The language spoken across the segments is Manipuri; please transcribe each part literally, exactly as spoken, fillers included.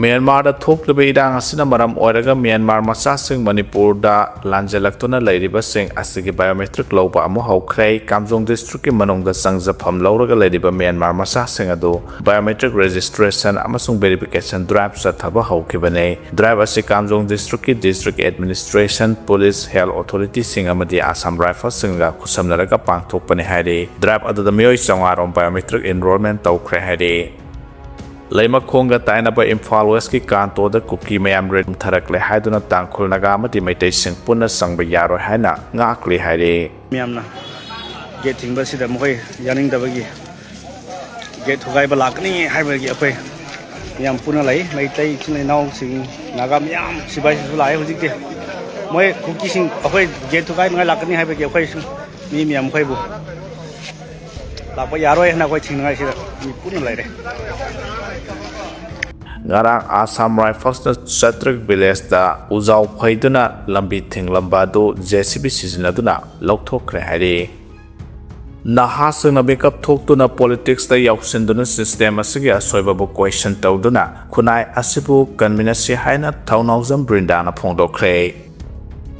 ꯃ꯭ꯌꯥꯟꯃꯥꯔꯗ ꯊꯣꯛꯂꯤꯕ ꯏꯔꯥꯡ ꯑꯁꯤꯅ ꯃꯔꯝ ꯑꯣꯏꯔꯒ ꯃ꯭ꯌꯥꯟꯃꯥꯔ ꯃꯆꯥꯁꯤꯡ ꯃꯅꯤꯄꯨꯔꯗ ꯂꯥꯟꯖꯦꯜꯂꯛꯇꯨꯅ ꯂꯩꯔꯤꯕꯁꯤꯡ ꯑꯁꯤꯒꯤ biometric ꯂꯧꯕ ꯑꯃꯨꯛ ꯍꯧꯈ꯭ꯔꯦ꯫ ꯀꯥꯝꯖꯣꯡ district ꯀꯤ ꯃꯅꯨꯡꯗ ꯆꯪꯖꯐꯝ ꯂꯧꯔꯒ ꯂꯩꯔꯤꯕ ꯃ꯭ꯌꯥꯟꯃꯥꯔ ꯃꯆꯥꯁꯤꯡ ꯑꯗꯨ biometric registration ꯑꯃꯁꯨꯡ verification drive ꯆꯠꯊꯕ ꯍꯧꯈꯤꯕꯅꯤ꯫ Drive ꯑꯁꯤ ꯀꯥꯝꯖꯣꯡ district ꯀꯤ district administration, police, health authority ꯁꯤꯡ ꯑꯃꯗꯤ Assam Rifles ꯁꯤꯡꯒ ꯈꯨꯠꯁꯝꯅꯔꯒ ꯄꯥꯡꯊꯣꯛꯄꯅꯤ ꯍꯥꯏꯔꯤ꯫ Drive ꯑꯗꯨꯗ ꯃꯤꯑꯣꯏ ꯆꯥꯝꯃꯉꯥ ꯔꯣꯝ biometric enrollment ꯇꯧꯈ꯭ꯔꯦ ꯍꯥꯏꯔꯤ꯫ ꯂꯩꯃꯈꯣꯡꯒ ꯇꯥꯏꯅꯕ ꯏꯝꯐꯥꯜ West ꯀꯤ ꯀꯥꯟꯇꯣꯗ ꯀꯨꯀꯤ ꯃꯌꯥꯝ raid ꯊꯔꯛꯂꯦ ꯍꯥꯏꯗꯨꯅ ꯇꯥꯡꯈꯨꯜ, ꯅꯥꯒꯥ ꯑꯃꯗꯤ ꯃꯩꯇꯩꯁꯤꯡ ꯄꯨꯟꯅ ꯆꯪꯕ ꯌꯥꯔꯣꯏ ꯍꯥꯏꯅ ꯉꯥꯛꯂꯤ ꯍꯥꯏꯔꯤ꯫ ꯃꯌꯥꯝꯅ gate ꯊꯤꯡꯕ ꯑꯁꯤꯗ ꯃꯈꯣꯏ ꯌꯥꯅꯤꯡꯗꯕꯒꯤ gate ꯊꯨꯒꯥꯏꯕ ꯂꯥꯛꯀꯅꯤ ꯍꯥꯏꯕꯒꯤ ꯑꯩꯈꯣꯏ ꯃꯌꯥꯝ ꯄꯨꯟꯅ ꯂꯩ꯫ ꯃꯩꯇꯩ ꯏꯆꯤꯜ ꯏꯅꯥꯎꯁꯤꯡ, ꯅꯥꯒꯥ ꯃꯌꯥꯝ ꯁꯤꯐꯥꯏꯁꯤꯡꯁꯨ ꯂꯥꯛꯑꯦ ꯍꯧꯖꯤꯛꯇꯤ꯫ ꯃꯣꯏ ꯀꯨꯀꯤꯁꯤꯡ ꯑꯩꯈꯣꯏ gate ꯊꯨꯒꯥꯏꯅꯉꯥꯏ ꯂꯥꯛꯀꯅꯤ ꯍꯥꯏꯕꯒꯤ ꯑꯩꯈꯣꯏꯁꯨ ꯃꯤ ꯃꯌꯥꯝ ꯑꯩꯈꯣꯏꯕꯨ ꯂꯥꯛꯄ ꯌꯥꯔꯣꯏ ꯍꯥꯏꯅ ꯑꯩꯈꯣꯏ ꯊꯤꯡꯅꯉꯥꯏꯁꯤꯗ ꯃꯤ ꯄꯨꯟꯅ ꯂꯩꯔꯦ꯫ ꯉꯔꯥꯡ Assam Rifles ꯅ ꯆꯇ꯭ꯔꯤꯛ village ꯇ ꯎꯖꯥꯎ ꯐꯩꯗꯨꯅ ꯂꯝꯕꯤ ꯊꯤꯡꯂꯝꯕ ꯑꯗꯨ J C B ꯁꯤꯖꯤꯟꯅꯗꯨꯅ ꯂꯧꯊꯣꯛꯈ꯭ꯔꯦ ꯍꯥꯏꯔꯤ꯫ ꯅꯍꯥꯁꯤꯡꯅ ꯃꯤꯀꯞ ꯊꯣꯛꯇꯨꯅ politics ꯇ ꯌꯥꯎꯁꯤꯟꯗꯨꯅ system ꯑꯁꯤꯒꯤ ꯑꯁꯣꯏꯕꯕꯨ question ꯇꯧꯗꯨꯅ ꯈꯨꯟꯅꯥꯏ ꯑꯁꯤꯕꯨ ꯀꯟꯃꯤꯟꯅꯁꯤ ꯍꯥꯏꯅ ꯊꯧꯅꯥꯎꯖꯝ ꯕ꯭ꯔꯤꯟꯗꯥꯅ ꯐꯣꯡꯗꯣꯛꯈ꯭ꯔꯦ꯫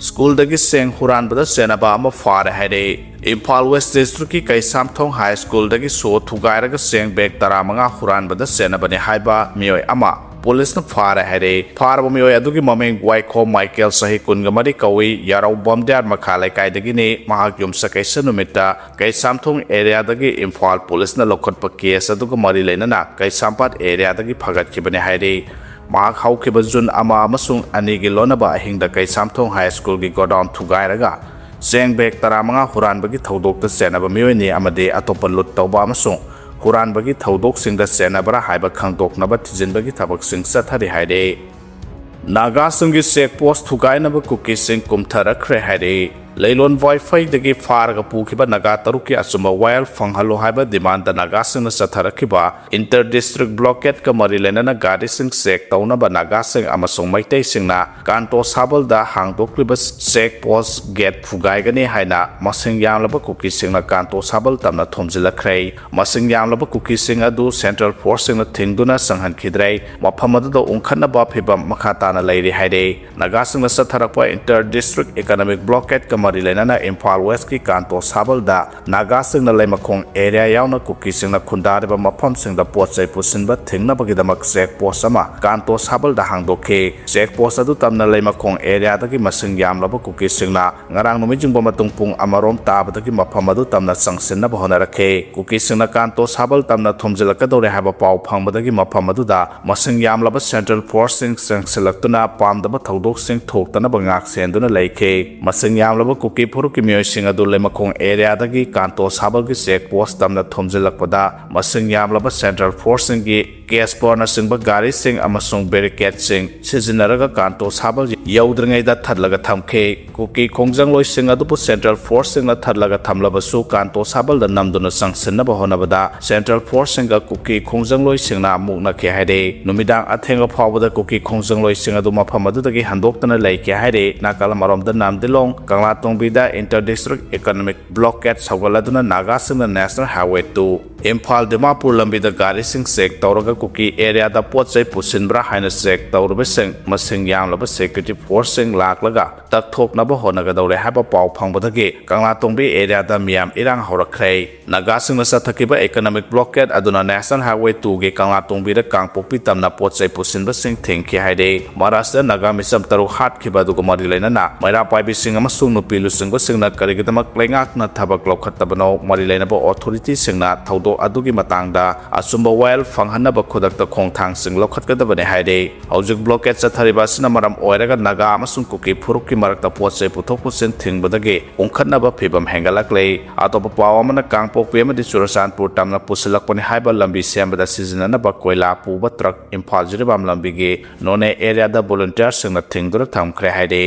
School ꯗꯒꯤ ꯆꯦꯡ ꯍꯨꯔꯥꯟꯕꯗ ꯆꯦꯟꯅꯕ ꯑꯃ ꯐꯥꯔꯦ ꯍꯥꯏꯔꯦ꯫ ꯏꯝꯐꯥꯜ West district ꯀꯤ ꯀꯩꯁꯥꯝꯊꯣꯡ High School ꯗꯒꯤ ꯁꯣ ꯊꯨꯒꯥꯏꯔꯒ ꯆꯦꯡ bag ꯇꯔꯥꯃꯉꯥ ꯍꯨꯔꯥꯟꯕꯗ ꯆꯦꯟꯅꯕꯅꯤ ꯍꯥꯏꯕ ꯃꯤꯑꯣꯏ ꯑꯃ police ꯅ ꯐꯥꯔꯦ ꯍꯥꯏꯔꯦ꯫ ꯐꯥꯔꯕ ꯃꯤꯑꯣꯏ ꯑꯗꯨꯒꯤ ꯃꯃꯤꯡ ꯋꯥꯏꯈꯣꯝ ꯃꯥꯏꯀꯦꯜ, ꯆꯍꯤ ꯀꯨꯟꯒ ꯃꯔꯤ ꯀꯧꯏ, ꯌꯥꯔꯧ ꯕꯝꯗꯤꯌꯥꯔ ꯃꯈꯥ ꯂꯩꯀꯥꯏꯗꯒꯤꯅꯤ꯫ ꯃꯍꯥꯛ ꯌꯨꯝꯁꯀꯩꯁ ꯅꯨꯃꯤꯠꯇ ꯀꯩꯁꯥꯝꯊꯣꯡ area ꯗꯒꯤ ꯏꯝꯐꯥꯜ police ꯅ ꯂꯧꯈꯠꯄ case ꯑꯗꯨꯒ ꯃꯔꯤ ꯂꯩꯅꯅ ꯀꯩꯁꯥꯝꯄꯥꯠ area ꯗꯒꯤ ꯐꯒꯠꯈꯤꯕꯅꯤ ꯍꯥꯏꯔꯤ꯫ ꯃꯍꯥꯛ ꯍꯧꯈꯤꯕ June ꯑꯃ ꯑꯃꯁꯨꯡ ꯑꯅꯤꯒꯤ ꯂꯣꯟꯅꯕ ꯑꯍꯤꯡꯗ ꯀꯩꯁꯥꯝꯊꯣꯡ High School ꯒꯤ godown ꯊꯨꯒꯥꯏꯔꯒ ꯆꯦꯡ bag ꯇꯔꯥꯃꯉꯥ ꯍꯨꯔꯥꯟꯕꯒꯤ ꯊꯧꯗꯣꯛꯇ ꯆꯦꯟꯅꯕ ꯃꯤꯑꯣꯏꯅꯤ ꯑꯃꯗꯤ ꯑꯇꯣꯞꯄ loot ꯇꯧꯕ ꯑꯃꯁꯨꯡ ꯍꯨꯔꯥꯟꯕꯒꯤ ꯊꯧꯗꯣꯛꯁꯤꯡꯗ ꯆꯦꯟꯅꯕ꯭ꯔꯥ ꯍꯥꯏꯕ ꯈꯪꯗꯣꯛꯅꯕ ꯊꯤꯖꯤꯟꯕꯒꯤ ꯊꯕꯛꯁꯤꯡ ꯆꯠꯊꯔꯤ ꯍꯥꯏꯔꯤ꯫ ꯅꯥꯒꯥꯁꯤꯡꯒꯤ check post ꯊꯨꯒꯥꯏꯅꯕ ꯀꯨꯀꯤꯁꯤꯡ ꯀꯨꯝꯊꯔꯛꯈ꯭ꯔꯦ ꯍꯥꯏꯔꯤ꯫ ꯂꯩꯂꯣꯟ ꯋꯥꯏꯐꯩꯗꯒꯤ ꯐꯥꯔꯒ ꯄꯨꯈꯤꯕ ꯅꯥꯒꯥ ꯇꯔꯨꯛꯀꯤ ꯑꯆꯨꯝꯕ ꯋꯥꯌꯦꯜ ꯐꯪꯍꯜꯂꯨ ꯍꯥꯏꯕ ꯗꯤꯃꯥꯟꯗ ꯅꯥꯒꯥꯁꯤꯡꯅ ꯆꯠꯊꯔꯛꯈꯤꯕ ꯏꯟꯇꯔ ꯗꯤꯁꯇ꯭ꯔꯤꯛ ꯕ꯭ꯂꯣꯀꯦꯠꯀ ꯃꯔꯤ ꯂꯩꯅꯅ ꯒꯥꯔꯤꯁꯤꯡ ꯆꯦꯛ ꯇꯧꯅꯕ ꯅꯥꯒꯥꯁꯤꯡ ꯑꯃꯁꯨꯡ ꯃꯩꯇꯩꯁꯤꯡꯅ ꯀꯥꯟꯇꯣ ꯁꯥꯕꯜꯗ ꯍꯥꯡꯗꯣꯛꯂꯤꯕ ꯆꯦꯛ ꯄꯣꯁ ꯒꯦꯠ ꯐꯨꯒꯥꯏꯒꯅꯤ ꯍꯥꯏꯅ ꯃꯁꯤꯡ ꯌꯥꯝꯂꯕ ꯀꯨꯀꯤꯁꯤꯡꯅ ꯀꯥꯟꯇꯣ ꯁꯥꯕꯜ ꯇꯝꯅ ꯊꯣꯝꯖꯤꯜꯂꯛꯈ꯭ꯔꯦ꯫ ꯃꯁꯤꯡ ꯌꯥꯝꯂꯕ ꯀꯨꯀꯤꯁꯤꯡ ꯑꯗꯨ ꯁꯦꯟꯇ꯭ꯔꯦꯜ ꯐꯣꯔꯁꯁꯤꯡꯅ ꯊꯤꯡꯗꯨꯅ ꯆꯪꯍꯟꯈꯤꯗ꯭ꯔꯦ꯫ ꯃꯐꯝ ꯑꯗꯨꯗ ꯎꯪꯈꯠꯅꯕ ꯐꯤꯚꯝ ꯃꯈꯥ ꯇꯥꯅ ꯂꯩꯔꯤ ꯍꯥꯏꯔꯦ꯫ ꯅꯥꯒꯥꯁꯤꯡꯅ ꯆꯠꯊꯔꯛꯄ ꯏꯟꯇꯔ ꯗꯤꯁꯇ꯭ꯔꯤꯛ ꯏꯀꯣꯅꯣꯃꯤꯛ ꯕ꯭ꯂꯣꯀꯦꯠꯀ ꯃꯔꯤ ꯂꯩꯅꯅ ꯏꯝꯐꯥꯜ ꯋꯦꯁꯀꯤ ꯀꯥꯟꯇꯣ ꯁꯥꯕꯜꯗ ꯅꯥꯒꯥꯁꯤꯡꯅ ꯂꯩꯃꯈꯣꯡ ꯑꯦꯔꯤꯌꯥ ꯌꯥꯎꯅ ꯀꯨꯀꯤꯁꯤꯡꯅ ꯈꯨꯟꯗꯥꯔꯤꯕ ꯃꯐꯝꯁꯤꯡꯗ ꯄꯣꯠ ꯆꯩ ꯄꯨꯁꯤꯟꯕ ꯊꯤꯡꯅꯕꯒꯤꯗꯃꯛ ꯆꯦꯛ ꯄꯣꯁ ꯑꯃ ꯀꯥꯟꯇꯣ ꯁꯥꯕꯜꯗ ꯍꯥꯡꯗꯣꯛꯈꯤ꯫ ꯆꯦꯛ ꯄꯣꯁ ꯑꯗꯨ ꯇꯝꯅ ꯂꯩꯃꯈꯣꯡ ꯑꯦꯔꯤꯌꯥꯗꯒꯤ ꯃꯁꯤꯡ ꯌꯥꯝꯂꯕ ꯀꯨꯀꯤꯁꯤꯡꯅ ꯉꯔꯥꯡ ꯅꯨꯃꯤꯠ ꯌꯨꯡꯕ ꯃꯇꯨꯡ ꯄꯨꯡ ꯑꯃꯔꯣꯝ ꯇꯥꯕꯗꯒꯤ ꯃꯐꯝ ꯑꯗꯨ ꯇꯝꯅ ꯆꯪꯁꯤꯟꯅꯕ ꯍꯣꯠꯅꯔꯛꯈꯤ꯫ ꯀꯨꯀꯤꯁꯤꯡꯅ ꯀꯥꯟꯇꯣ ꯁꯥꯕꯜ ꯇꯝꯅ ꯊꯣꯝꯖꯤꯜꯂꯛꯀꯗꯧꯔꯦ ꯍꯥꯏꯕ ꯄꯥꯎ ꯐꯪꯕꯗꯒꯤ ꯃꯐꯝ ꯑꯗꯨꯗ ꯃꯁꯤꯡ ꯌꯥꯝꯂꯕ ꯁꯦꯟꯇ꯭ꯔꯦꯜ ꯐꯣꯔꯁꯁꯤꯡ ꯆꯪꯁꯤꯜꯂꯛꯇꯨꯅ ꯄꯥꯝꯗꯕ ꯊꯧꯗꯣꯛꯁꯤꯡ ꯊꯣꯛꯇꯅꯕ ꯉꯥꯛ ꯁꯦꯟꯗꯨꯅ ꯂꯩꯈꯤ꯫ ꯃꯁꯤꯡ ꯌꯥꯝꯂꯕ ꯀꯨꯀꯤ ꯐꯨꯔꯨꯞꯀꯤ ꯃꯤꯑꯣꯏꯁꯤꯡ ꯑꯗꯨ ꯂꯩꯃꯈꯣꯡ ꯑꯦꯔꯤꯌꯥꯗꯒꯤ ꯀꯥꯟꯇꯣ ꯁꯥꯕꯜꯒꯤ ꯆꯦꯛ ꯄꯣꯁ ꯇꯝꯅ ꯊꯣꯝꯖꯤꯜꯂꯛꯄꯗ ꯃꯁꯤꯡ ꯌꯥꯝꯂꯕ ꯁꯦꯟꯇ꯭ꯔꯦꯜ ꯐꯣꯔꯁꯁꯤꯡꯒꯤ ꯀꯦꯁꯄꯣꯔꯅꯆꯤꯡꯕ ꯒꯥꯔꯤꯁꯤꯡ ꯑꯃꯁꯨꯡ ꯕꯦꯔꯤꯀꯦꯗꯁꯤꯡ ꯁꯤꯖꯤꯟꯅꯔꯒ ꯀꯥꯟꯇꯣ ꯁꯥꯕꯜ ꯌꯧꯗ꯭ꯔꯤꯉꯩꯗ ꯊꯠꯂꯒ ꯊꯝꯈꯤ꯫ ꯀꯨꯀꯤ ꯈꯣꯡꯖꯪꯂꯣꯏꯁꯤꯡ ꯑꯗꯨꯕꯨ ꯁꯦꯟꯇ꯭ꯔꯦꯜ ꯐꯣꯔꯁꯁꯤꯡꯅ ꯊꯠꯂꯒ ꯊꯝꯂꯕꯁꯨ ꯀꯥꯟꯇꯣ ꯁꯥꯕꯜꯗ ꯅꯝꯗꯨꯅ ꯆꯪꯁꯤꯟꯅꯕ ꯍꯣꯠꯅꯕꯗ ꯁꯦꯟꯇ꯭ꯔꯦꯜ ꯐꯣꯔꯁꯁꯤꯡꯒ ꯀꯨꯀꯤ ꯈꯣꯡꯖꯪꯂꯣꯏꯁꯤꯡꯅ ꯃꯨꯛꯅꯈꯤ ꯍꯥꯏꯔꯦ꯫ ꯅꯨꯃꯤꯗꯥꯡ ꯑꯊꯦꯡꯕ ꯐꯥꯎꯕꯗ ꯀꯨꯀꯤ ꯈꯣꯡꯖꯪꯂꯣꯏꯁꯤꯡ ꯑꯗꯨ ꯃꯐꯝ ꯑꯗꯨꯗꯒꯤ ꯍꯟꯗꯣꯛꯇꯅ ꯂꯩꯈꯤ ꯍꯥꯏꯔꯦ꯫ ꯅꯥꯀꯜ ꯑꯃꯔꯣꯝꯗ ꯅꯥꯝꯗꯤꯂꯣꯡ ꯀꯪꯂꯥꯇꯣꯡꯕꯤꯗ ꯏꯟꯇꯔ ꯗꯤꯁꯇ꯭ꯔꯤꯛ ꯏꯀꯣꯅꯣꯃꯤꯛ ꯕ꯭ꯂꯣꯀꯦꯠ ꯁꯧꯒꯠꯂꯗꯨꯅ ꯅꯥꯒꯥꯁꯤꯡꯅ national highway two Imphal Dimapur ꯂꯝꯕꯤꯗ ꯒꯥꯔꯤꯁꯤꯡ ꯆꯦꯛ ꯇꯧꯔꯒ ꯀꯨꯀꯤ ꯑꯦꯔꯤꯌꯥꯗ ꯄꯣꯠ ꯆꯩ ꯄꯨꯁꯤꯟꯕ꯭ꯔꯥ ꯍꯥꯏꯅ ꯆꯦꯛ ꯇꯧꯔꯤꯕꯁꯤꯡ ꯃꯁꯤꯡ ꯌꯥꯝꯂꯕ ꯁꯦꯀ꯭ꯌꯨꯔꯤꯇꯤ ꯐꯣꯔꯁꯁꯤꯡ ꯂꯥꯛꯂꯒ ꯇꯛꯊꯣꯛꯅꯕ ꯍꯣꯠꯅꯒꯗꯧꯔꯦ ꯍꯥꯏꯕ ꯄꯥꯎ ꯐꯪꯕꯗꯒꯤ ꯀꯪꯂꯥꯇꯣꯡꯕꯤ ꯑꯦꯔꯤꯌꯥꯗ ꯃꯤꯌꯥꯝ ꯏꯔꯥꯡ ꯍꯧꯔꯛꯈ꯭ꯔꯦ꯫ ꯅꯥꯒꯥꯁꯤꯡꯅ ꯆꯠꯊꯈꯤꯕ ꯏꯀꯣꯅꯣꯃꯤꯛ ꯕ꯭ꯂꯣꯀꯦꯠ ꯑꯗꯨꯅ ꯅꯦꯁꯅꯦꯜ ꯍꯥꯏꯋꯦ ꯇꯨꯒꯤ ꯀꯪꯂꯥꯇꯣꯡꯕꯤꯗ ꯀꯥꯡꯄꯣꯛꯄꯤ ꯇꯝꯅ ꯄꯣꯠ ꯆꯩ ꯄꯨꯁꯤꯟꯕꯁꯤꯡ ꯊꯤꯡꯈꯤ ꯍꯥꯏꯔꯦ꯫ ꯃꯍꯥꯔꯥꯁꯇ꯭ꯔꯗ ꯅꯥꯒꯥ ꯃꯤꯆꯝ ꯇꯔꯨꯛ ꯍꯥꯠꯈꯤꯕ ꯑꯗꯨꯒ ꯃꯔꯤ ꯂꯩꯅꯅ ꯃꯩꯔꯥ ꯄꯥꯏꯕꯤꯁꯤꯡ ꯑꯃꯁꯨꯡ ꯅꯨꯄꯤ ꯂꯨꯆꯤꯡꯕꯁꯤꯡꯅ ꯀꯔꯤꯒꯤꯗꯃꯛ ꯂꯩꯉꯥꯛꯅ ꯊꯕꯛ ꯂꯧꯈꯠꯇꯕꯅꯣ? ꯃꯔꯤ ꯂꯩꯅꯕ ꯑꯣꯊꯣꯔꯤꯇꯤꯁꯤꯡꯅ ꯊꯧꯗꯣꯛ ꯑꯗꯨꯒꯤ ꯃꯇꯥꯡꯗ ꯑꯆꯨꯝꯕ ꯋꯥꯌꯦꯜ ꯐꯪꯍꯟꯅꯕ ꯈꯨꯗꯛꯇ ꯈꯣꯡꯊꯥꯡꯁꯤꯡ ꯂꯧꯈꯠꯀꯗꯕꯅꯤ ꯍꯥꯏꯔꯦ꯫ ꯍꯧꯖꯤꯛ ꯕ꯭ꯂꯣꯀꯦꯠ ꯆꯠꯊꯔꯤꯕ ꯑꯁꯤꯅ ꯃꯔꯝ ꯑꯣꯏꯔꯒ ꯅꯥꯒꯥ ꯑꯃꯁꯨꯡ ꯀꯨꯀꯤ ꯐꯨꯔꯨꯞꯀꯤ ꯃꯔꯛꯇ ꯄꯣꯠ ꯆꯩ ꯄꯨꯊꯣꯛ ꯄꯨꯁꯤꯟ ꯊꯤꯡꯕꯗꯒꯤ ꯎꯪꯈꯠꯅꯕ ꯐꯤꯚꯝ ꯍꯦꯟꯒꯠꯂꯛꯂꯦ꯫ ꯑꯇꯣꯞꯄ ꯄꯥꯎ ꯑꯃꯅ, ꯀꯥꯡꯄꯣꯛꯄꯤ ꯑꯃꯗꯤ ꯆꯨꯔꯆꯥꯟꯄꯨꯔ ꯇꯝꯅ ꯄꯨꯁꯤꯜꯂꯛꯄꯅꯤ ꯍꯥꯏꯕ ꯂꯝꯕꯤ ꯁꯦꯝꯕꯗ ꯁꯤꯖꯤꯟꯅꯅꯕ ꯀꯣꯏꯂꯥ ꯄꯨꯕ ꯇ꯭ꯔꯛ ꯏꯝꯐꯥꯜ ꯖꯤꯔꯤꯕꯥꯝ ꯂꯝꯕꯤꯒꯤ ꯅꯣꯅꯦ ꯑꯦꯔꯤꯌꯥꯗ ꯚꯣꯂꯨꯟꯇꯤꯌꯔꯁꯤꯡꯅ ꯊꯤꯡꯗꯨꯅ ꯊꯝꯈ꯭ꯔꯦ ꯍꯥꯏꯔꯤ꯫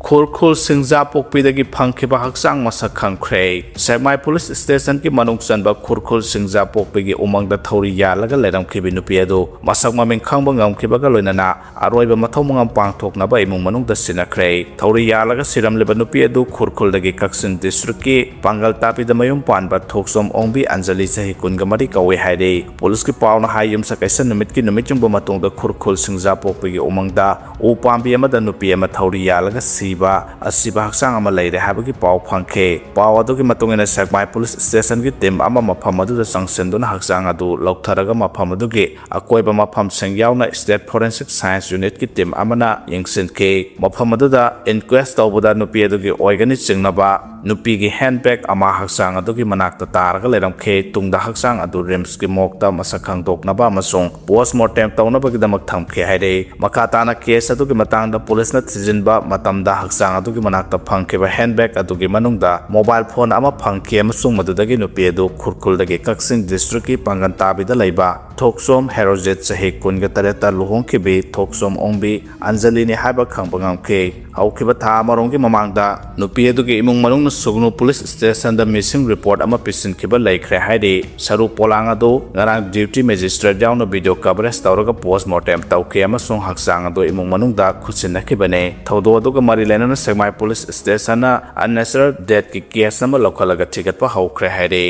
ꯈꯨꯔꯈꯨꯜ ꯁꯤꯡꯖꯥꯄꯣꯛꯄꯤꯗꯒꯤ ꯐꯪꯈꯤꯕ ꯍꯛꯆꯥꯡ ꯃꯁꯛ ꯈꯪꯈ꯭ꯔꯦ꯫ ꯁꯦꯛꯃꯥꯏ ꯄꯨꯂꯤꯁ ꯁ꯭ꯇꯦꯁꯟꯒꯤ ꯃꯅꯨꯡ ꯆꯟꯕ ꯈꯨꯔꯈꯨꯜ ꯁꯤꯡꯖꯥꯄꯣꯛꯄꯤꯒꯤ ꯎꯃꯪꯗ ꯊꯧꯔꯤ ꯌꯥꯜꯂꯒ ꯂꯩꯔꯝꯈꯤꯕ ꯅꯨꯄꯤ ꯑꯗꯨ ꯃꯁꯛ ꯃꯃꯤꯡ ꯈꯪꯕ ꯉꯝꯈꯤꯕꯒ ꯂꯣꯏꯅꯅ ꯑꯔꯣꯏꯕ ꯃꯊꯧ ꯃꯉꯝ ꯄꯥꯡꯊꯣꯛꯅꯕ ꯏꯃꯨꯡ ꯃꯅꯨꯡꯗ ꯁꯤꯟꯅꯈ꯭ꯔꯦ꯫ ꯊꯧꯔꯤ ꯌꯥꯜꯂꯒ ꯁꯤꯔꯝꯂꯤꯕ ꯅꯨꯄꯤ ꯑꯗꯨ ꯈꯨꯔꯈꯨꯜꯗꯒꯤ ꯀꯛꯆꯤꯡ ꯗꯤꯁꯇ꯭ꯔꯤꯛꯀꯤ ꯄꯥꯡꯒꯜ ꯇꯥꯕꯤꯗ ꯃꯌꯨꯝ ꯄꯥꯟꯕ ꯊꯣꯛꯆꯣꯝ ꯑꯣꯡꯕꯤ ꯑꯟꯖꯂꯤ, ꯆꯍꯤ ꯀꯨꯟꯒ ꯃꯔꯤ ꯀꯧꯏ ꯍꯥꯏꯔꯤ꯫ ꯄꯨꯂꯤꯁꯀꯤ ꯄꯥꯎꯅ ꯍꯥꯏ, ꯌꯨꯝꯁꯀꯩꯁ ꯅꯨꯃꯤꯠꯀꯤ ꯅꯨꯃꯤꯠ ꯌꯨꯡꯕ ꯃꯇꯨꯡꯗ ꯈꯨꯔꯈꯨꯜ ꯁꯤꯡꯖꯥꯄꯣꯛꯄꯤꯒꯤ ꯎꯃꯪꯗ ꯎ ꯄꯥꯝꯕꯤ ꯑꯃꯗ ꯅꯨꯄꯤ ꯑꯃ ꯊꯧꯔꯤ ꯌꯥꯜꯂꯒ ꯁꯤꯕ, ꯑꯁꯤꯕ ꯍꯛꯆꯥꯡ ꯑꯃ ꯂꯩꯔꯦ ꯍꯥꯏꯕꯒꯤ ꯄꯥꯎ ꯐꯪꯈꯤ꯫ ꯄꯥꯎ ꯑꯗꯨꯒꯤ ꯃꯇꯨꯡ ꯏꯟꯅ ꯁꯦꯛꯃꯥꯏ ꯄꯨꯂꯤꯁ ꯁ꯭ꯇꯦꯁꯟꯒꯤ ꯇꯤꯝ ꯑꯃ ꯃꯐꯝ ꯑꯗꯨꯗ ꯆꯪꯁꯤꯟꯗꯨꯅ ꯍꯛꯆꯥꯡ ꯑꯗꯨ ꯂꯧꯊꯔꯒ ꯃꯐꯝ ꯑꯗꯨꯒꯤ ꯑꯀꯣꯏꯕ ꯃꯐꯝꯁꯤꯡ ꯌꯥꯎꯅ ꯁ꯭ꯇꯦꯠ ꯐꯣꯔꯦꯟꯁꯤꯛ ꯁꯥꯏꯟꯁ ꯌꯨꯅꯤꯠꯀꯤ ꯇꯤꯝ ꯑꯃꯅ ꯌꯦꯡꯁꯤꯟꯈꯤ꯫ ꯃꯐꯝ ꯑꯗꯨꯗ ꯏꯟꯀ꯭ꯋꯦꯁ ꯇꯧꯕꯗ ꯅꯨꯄꯤ ꯑꯗꯨꯒꯤ ꯑꯣꯏꯒꯅꯤ ꯆꯤꯡꯅꯕ ꯅꯨꯄꯤꯒꯤ ꯍꯦꯟꯕꯦꯒ ꯑꯃ ꯍꯛꯆꯥꯡ ꯑꯗꯨꯒꯤ ꯃꯅꯥꯛꯇ ꯇꯥꯔꯒ ꯂꯩꯔꯝꯈꯤ꯫ ꯇꯨꯡꯗ ꯍꯛꯆꯥꯡ ꯑꯗꯨ ꯔꯤꯝꯁꯀꯤ ꯃꯣꯔꯒꯇ ꯃꯁꯛ ꯈꯪꯗꯣꯛꯅꯕ ꯑꯃꯁꯨꯡ ꯄꯣꯁꯃꯣꯔꯇꯦꯝ ꯇꯧꯅꯕꯒꯤꯗꯃꯛ ꯊꯝꯈꯤ ꯍꯥꯏꯔꯤ꯫ ꯃꯈꯥ ꯇꯥꯅ ꯀꯦꯁ ꯑꯗꯨꯒꯤ ꯃꯇꯥꯡꯗ ꯄꯨꯂꯤꯁꯅ ꯊꯤꯖꯤꯟꯕ ꯃꯇꯝꯗ ꯍꯛꯆꯥꯡ ꯑꯗꯨꯒꯤ ꯃꯅꯥꯛꯇ ꯐꯪꯈꯤꯕ ꯍꯦꯟꯕꯦꯒ ꯑꯗꯨꯒꯤ ꯃꯅꯨꯡꯗ ꯃꯣꯕꯥꯏꯜ ꯐꯣꯟ ꯑꯃ ꯐꯪꯈꯤ ꯑꯃꯁꯨꯡ ꯃꯗꯨꯗꯒꯤ ꯅꯨꯄꯤ ꯑꯗꯨ ꯈꯨꯔꯈꯨꯜꯗꯒꯤ ꯀꯛꯆꯤꯡ ꯗꯤꯁꯇ꯭ꯔꯤꯛꯀꯤ ꯄꯥꯡꯒꯟ ꯇꯥꯕꯤꯗ ꯂꯩꯕ ꯊꯣꯛꯆꯣꯝ ꯍꯦꯔꯣꯖꯤꯠ, ꯆꯍꯤ ꯀꯨꯟꯒ ꯇꯔꯦꯠꯇ ꯂꯨꯍꯣꯡꯈꯤꯕꯤ ꯊꯣꯛꯆꯣꯝ ꯑꯣꯡꯕꯤ ꯑꯟꯖꯂꯤꯅꯤ ꯍꯥꯏꯕ ꯈꯪꯕ ꯉꯝꯈꯤ꯫ ꯍꯧꯈꯤꯕ ꯊꯥ ꯑꯃꯔꯣꯝꯒꯤ ꯃꯃꯥꯡꯗ ꯅꯨꯄꯤ ꯑꯗꯨꯒꯤ ꯏꯃꯨꯡ ꯃꯅꯨꯡꯅ ꯁꯨꯒꯅꯨ ꯄꯨꯂꯤꯁ ꯁ꯭ꯇꯦꯁꯟꯗ ꯃꯤꯁꯤꯡ ꯔꯤꯄꯣꯔꯠ ꯑꯃ ꯄꯤꯁꯤꯟꯈꯤꯕ ꯂꯩꯈ꯭ꯔꯦ ꯍꯥꯏꯔꯤ꯫ ꯁꯔꯨ ꯄꯣꯂꯥꯡ ꯑꯗꯨ ꯉꯔꯥꯡ ꯗ꯭ꯌꯨꯇꯤ ꯃꯦꯖꯤꯁꯇ꯭ꯔꯦꯠ ꯌꯥꯎꯅ ꯚꯤꯗꯤꯑꯣ ꯀꯚꯔꯦꯖ ꯇꯧꯔꯒ ꯄꯣꯁꯃꯣꯔꯇꯦꯝ ꯇꯧꯈꯤ ꯑꯃꯁꯨꯡ ꯍꯛꯆꯥꯡ ꯑꯗꯨ ꯏꯃꯨꯡ ꯃꯅꯨꯡꯗ ꯈꯨꯠꯁꯤꯟꯅꯈꯤꯕꯅꯤ꯫ ꯊꯧꯗꯣꯛ ꯑꯗꯨꯒ ꯃꯔꯤ ꯂꯩꯅꯅ ꯁꯦꯛꯃꯥꯏ ꯄꯨꯂꯤꯁ ꯁ꯭ꯇꯦꯁꯟꯅ ꯑꯟꯅꯦꯆꯔꯦꯜ ꯗꯦꯠꯀꯤ ꯀꯦꯁ ꯑꯃ ꯂꯧꯈꯠꯂꯒ ꯊꯤꯒꯠꯄ ꯍꯧꯈ꯭ꯔꯦ ꯍꯥꯏꯔꯤ꯫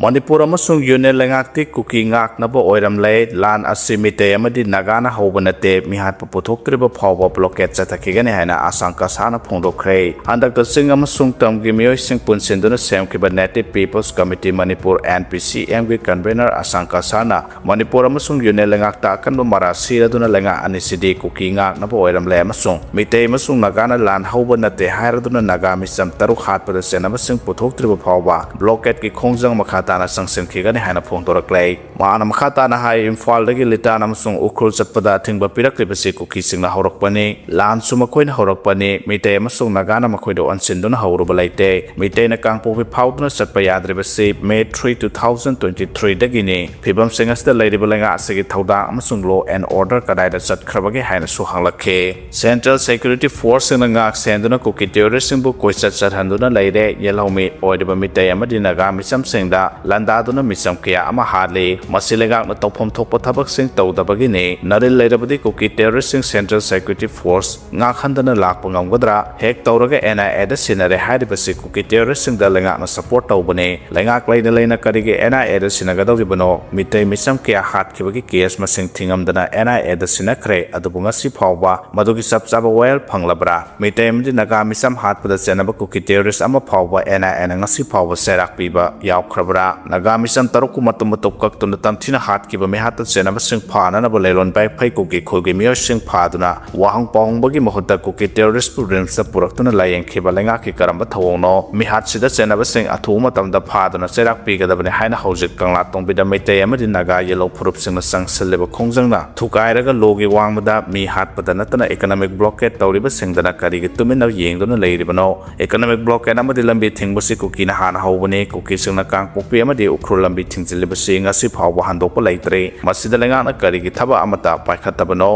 ꯃꯅꯤꯄꯨꯔ ꯑꯃꯁꯨꯡ ꯌꯨꯅꯤꯌꯟ ꯂꯩꯉꯥꯛꯇꯤ ꯀꯨꯀꯤ ꯉꯥꯛꯅꯕ ꯑꯣꯏꯔꯝꯂꯦ꯫ ꯂꯥꯟ ꯑꯁꯤ ꯃꯤꯇꯩ ꯑꯃꯗꯤ ꯅꯥꯒꯥꯅ ꯍꯧꯕ ꯅꯠꯇꯦ, ꯃꯤꯍꯥꯠꯄ ꯄꯨꯊꯣꯛꯇ꯭ꯔꯤꯕ ꯐꯥꯎꯕ ꯕ꯭ꯂꯣꯀꯦꯠ ꯆꯠꯊꯈꯤꯒꯅꯤ ꯍꯥꯏꯅ ꯑꯁꯥꯡ ꯀꯁꯥꯅ ꯐꯣꯡꯗꯣꯛꯈ꯭ꯔꯦ꯫ ꯍꯟꯗꯛꯇ ꯆꯤꯡ ꯑꯃꯁꯨꯡ ꯇꯝꯒꯤ ꯃꯤꯑꯣꯏꯁꯤꯡ ꯄꯨꯟꯁꯤꯟꯗꯨꯅ ꯁꯦꯝꯈꯤꯕ Native People's Committee Manipur, NPCM ꯒꯤ ꯀꯟꯚꯦꯅꯔ ꯑꯁꯥꯡ ꯀꯁꯥꯅ ꯃꯅꯤꯄꯨꯔ ꯑꯃꯁꯨꯡ ꯌꯨꯅꯤꯌꯟ ꯂꯩꯉꯥꯛꯇ ꯑꯀꯟꯕ ꯃꯔꯥ ꯁꯤꯔꯗꯨꯅ ꯂꯩꯉꯥꯛ ꯑꯅꯤꯁꯤꯗꯤ ꯀꯨꯀꯤ ꯉꯥꯛꯅꯕ ꯑꯣꯏꯔꯝꯂꯦ ꯑꯃꯁꯨꯡ ꯃꯤꯇꯩ ꯑꯃꯁꯨꯡ ꯅꯥꯒꯥꯅ ꯂꯥꯟ ꯍꯧꯕ ꯅꯠꯇꯦ ꯍꯥꯏꯔꯗꯨꯅ ꯅꯥꯒꯥ ꯃꯤꯆꯝ ꯇꯔꯨꯛ ꯍꯥꯠꯄꯗ ꯆꯦꯟꯅꯕꯁꯤꯡ ꯄꯨꯊꯣꯛꯇ꯭ꯔꯤꯕ ꯐꯥꯎꯕ ꯕ꯭ꯂꯣꯀꯦꯠꯀꯤ ꯈꯣꯡꯖꯪ ꯃꯈꯥ ꯇꯥꯅ ꯆꯪꯁꯤꯟꯈꯤꯒꯅꯤ ꯍꯥꯏꯅ ꯐꯣꯡꯗꯣꯔꯛꯂꯦ꯫ ꯃꯍꯥꯛꯅ ꯃꯈꯥ ꯇꯥꯅ ꯍꯥꯏ, ꯏꯝꯐꯥꯜꯗꯒꯤ ꯂꯤꯇꯥꯟ ꯑꯃꯁꯨꯡ ꯎꯈ꯭ꯔꯨꯜ ꯆꯠꯄꯗ ꯑꯊꯤꯡꯕ ꯄꯤꯔꯛꯂꯤꯕꯁꯤ ꯀꯨꯀꯤꯁꯤꯡꯅ ꯍꯧꯔꯛꯄꯅꯤ, ꯂꯥꯟꯁꯨ ꯃꯈꯣꯏꯅ ꯍꯧꯔꯛꯄꯅꯤ, ꯃꯤꯇꯩ ꯑꯃꯁꯨꯡ ꯅꯥꯒꯥꯅ ꯃꯈꯣꯏꯗ ꯑꯣꯟꯁꯤꯟꯗꯨꯅ ꯍꯧꯔꯨꯕ ꯂꯩꯇꯦ꯫ ꯃꯤꯇꯩꯅ ꯀꯥꯡꯄꯣꯛꯄꯤ ꯐꯥꯎꯗꯨꯅ ꯆꯠꯄ ꯌꯥꯗ꯭ꯔꯤꯕꯁꯤ May three, two thousand twenty-three ꯗꯒꯤꯅꯤ꯫ ꯐꯤꯕꯝꯁꯤꯡ ꯑꯁꯤꯗ ꯂꯩꯔꯤꯕ ꯂꯩꯉꯥꯛ ꯑꯁꯤꯒꯤ ꯊꯧꯗꯥꯡ ꯑꯃꯁꯨꯡ law and order ꯀꯗꯥꯏꯗ ꯆꯠꯈ꯭ꯔꯕꯒꯦ ꯍꯥꯏꯅꯁꯨ ꯍꯪꯂꯛꯈꯤ꯫ Central Security Forceꯁꯤꯡꯅ ꯉꯥꯛ ꯁꯦꯟꯗꯨꯅ ꯀꯨꯀꯤ terroristꯁꯤꯡꯕꯨ ꯀꯣꯏꯆꯠ ꯆꯠꯍꯟꯗꯨꯅ ꯂꯩꯔꯦ꯫ ꯌꯦꯜꯍꯧꯃꯤ ꯑꯣꯏꯔꯤꯕ ꯃꯤꯇꯩ ꯑꯃꯗꯤ ꯅꯥꯒꯥ ꯃꯤꯆꯝꯁꯤꯡꯗ ꯂꯥꯟꯗꯥꯗꯨꯅ ꯃꯤꯆꯝ ꯀꯌꯥ ꯑꯃ ꯍꯥꯠꯂꯤ꯫ ꯃꯁꯤ ꯂꯩꯉꯥꯛꯅ ꯇꯧꯐꯝ ꯊꯣꯛꯄ ꯊꯕꯛꯁꯤꯡ ꯇꯧꯗꯕꯒꯤꯅꯤ꯫ ꯅꯥꯔꯤꯜ ꯂꯩꯔꯕꯗꯤ ꯀꯨꯀꯤ terroristꯁꯤꯡ Central Security Force ꯉꯥꯛꯍꯟꯗꯅ ꯂꯥꯛꯄ ꯉꯝꯒꯗ꯭ꯔꯥ? Hack ꯇꯧꯔꯒ NIAꯗ ꯁꯤꯟꯅꯔꯦ ꯍꯥꯏꯔꯤꯕꯁꯤ ꯀꯨꯀꯤ terroristꯁꯤꯡꯗ ꯂꯩꯉꯥꯛꯅ support ꯇꯧꯕꯅꯤ꯫ ꯂꯩꯉꯥꯛ ꯂꯩꯅ ꯂꯩꯅ ꯀꯔꯤꯒꯤ NIAꯗ ꯁꯤꯟꯅꯒꯗꯧꯔꯤꯕꯅꯣ? ꯃꯤꯇꯩ ꯃꯤꯆꯝ ꯀꯌꯥ ꯍꯥꯠꯈꯤꯕꯒꯤ case ꯃꯁꯤꯡ ꯊꯤꯉꯝꯗꯅ NIAꯗ ꯁꯤꯟꯅꯈ꯭ꯔꯦ, ꯑꯗꯨꯕꯨ ꯉꯁꯤ ꯐꯥꯎꯕ ꯃꯗꯨꯒꯤ ꯆꯞ ꯆꯥꯕ ꯋꯥꯌꯦꯜ ꯐꯪꯂꯕ꯭ꯔꯥ? ꯃꯤꯇꯩ ꯑꯃꯗꯤ ꯅꯥꯒꯥ ꯃꯤꯆꯝ ꯍꯥꯠꯄꯗ ꯆꯦꯟꯅꯕ ꯀꯨꯀꯤ terrorist ꯑꯃ ꯐꯥꯎꯕ NIAꯅ ꯉꯁꯤ ꯐꯥꯎꯕ ꯆꯩꯔꯥꯛ ꯄꯤꯕ ꯌꯥꯎꯈ꯭ꯔꯕ꯭ꯔꯥ? ꯅꯥꯒꯥ ꯃꯤꯆꯝ ꯇꯔꯨꯛꯄꯨ ꯃꯇꯨꯝ ꯃꯇꯨꯞ ꯀꯛꯇꯨꯅ ꯇꯝꯊꯤꯅ ꯍꯥꯠꯈꯤꯕ ꯃꯤꯍꯥꯠꯇ ꯆꯦꯟꯅꯕꯁꯤꯡ ꯐꯥꯅꯅꯕ ꯂꯩꯔꯣꯟ ꯕꯥꯏꯐꯩ ꯀꯨꯀꯤ ꯈꯨꯜꯒꯤ ꯃꯤꯑꯣꯏꯁꯤꯡ ꯐꯥꯗꯨꯅ ꯋꯥꯍꯪ ꯄꯥꯎꯍꯪꯕꯒꯤ ꯃꯍꯨꯠꯇ ꯀꯨꯀꯤ terroristꯄꯨ RIMSꯇ ꯄꯨꯔꯛꯇꯨꯅ ꯂꯥꯌꯦꯡꯈꯤꯕ ꯂꯩꯉꯥꯛꯀꯤ ꯀꯔꯝꯕ ꯊꯧꯑꯣꯡꯅꯣ? ꯃꯤꯍꯥꯠꯁꯤꯗ ꯆꯦꯟꯅꯕꯁꯤꯡ ꯑꯊꯨꯕ ꯃꯇꯝꯗ ꯐꯥꯗꯨꯅ ꯆꯩꯔꯥꯛ ꯄꯤꯒꯗꯕꯅꯤ ꯍꯥꯏꯅ ꯍꯧꯖꯤꯛ ꯀꯪꯂꯥꯇꯣꯡꯕꯤꯗ ꯃꯩꯇꯩ ꯑꯃꯗꯤ ꯅꯥꯒꯥ ꯌꯦꯜꯍꯧ ꯐꯨꯔꯨꯞꯁꯤꯡꯅ ꯆꯪꯁꯤꯜꯂꯤꯕ ꯈꯣꯡꯖꯪꯅ ꯊꯨꯒꯥꯏꯔꯒ lawꯒꯤ ꯋꯥꯡꯃꯗ ꯃꯤ ꯍꯥꯠꯄꯗ ꯅꯠꯇꯅ economic blockade ꯇꯧꯔꯤꯕꯁꯤꯡꯗꯅ ꯀꯔꯤꯒꯤ ꯇꯨꯃꯤꯟꯅ ꯌꯦꯡꯗꯨꯅ ꯂꯩꯔꯤꯕꯅꯣ? Economic blockade ꯑꯃꯗꯤ ꯂꯝꯕꯤ ꯊꯤꯡꯕꯁꯤ ꯀꯨꯀꯤꯅ ꯍꯥꯟꯅ ꯍꯧꯕꯅꯤ꯫ ꯀꯨꯀꯤꯁꯤꯡꯅ ꯀꯥꯡꯄꯣꯛꯄꯤ ꯑꯃꯗꯤ ꯎꯈ꯭ꯔꯨꯜ ꯂꯝꯕꯤ ꯊꯤꯡꯖꯤꯜꯂꯤꯕꯁꯤ ꯉꯁꯤ ꯐꯥꯎꯕ ꯍꯟꯗꯣꯛꯄ ꯂꯩꯇ꯭ꯔꯤ꯫ ꯃꯁꯤꯗ ꯂꯩꯉꯥꯛꯅ ꯀꯔꯤꯒꯤ ꯊꯕꯛ ꯑꯃꯠꯇ ꯄꯥꯏꯈꯠꯇꯕꯅꯣ?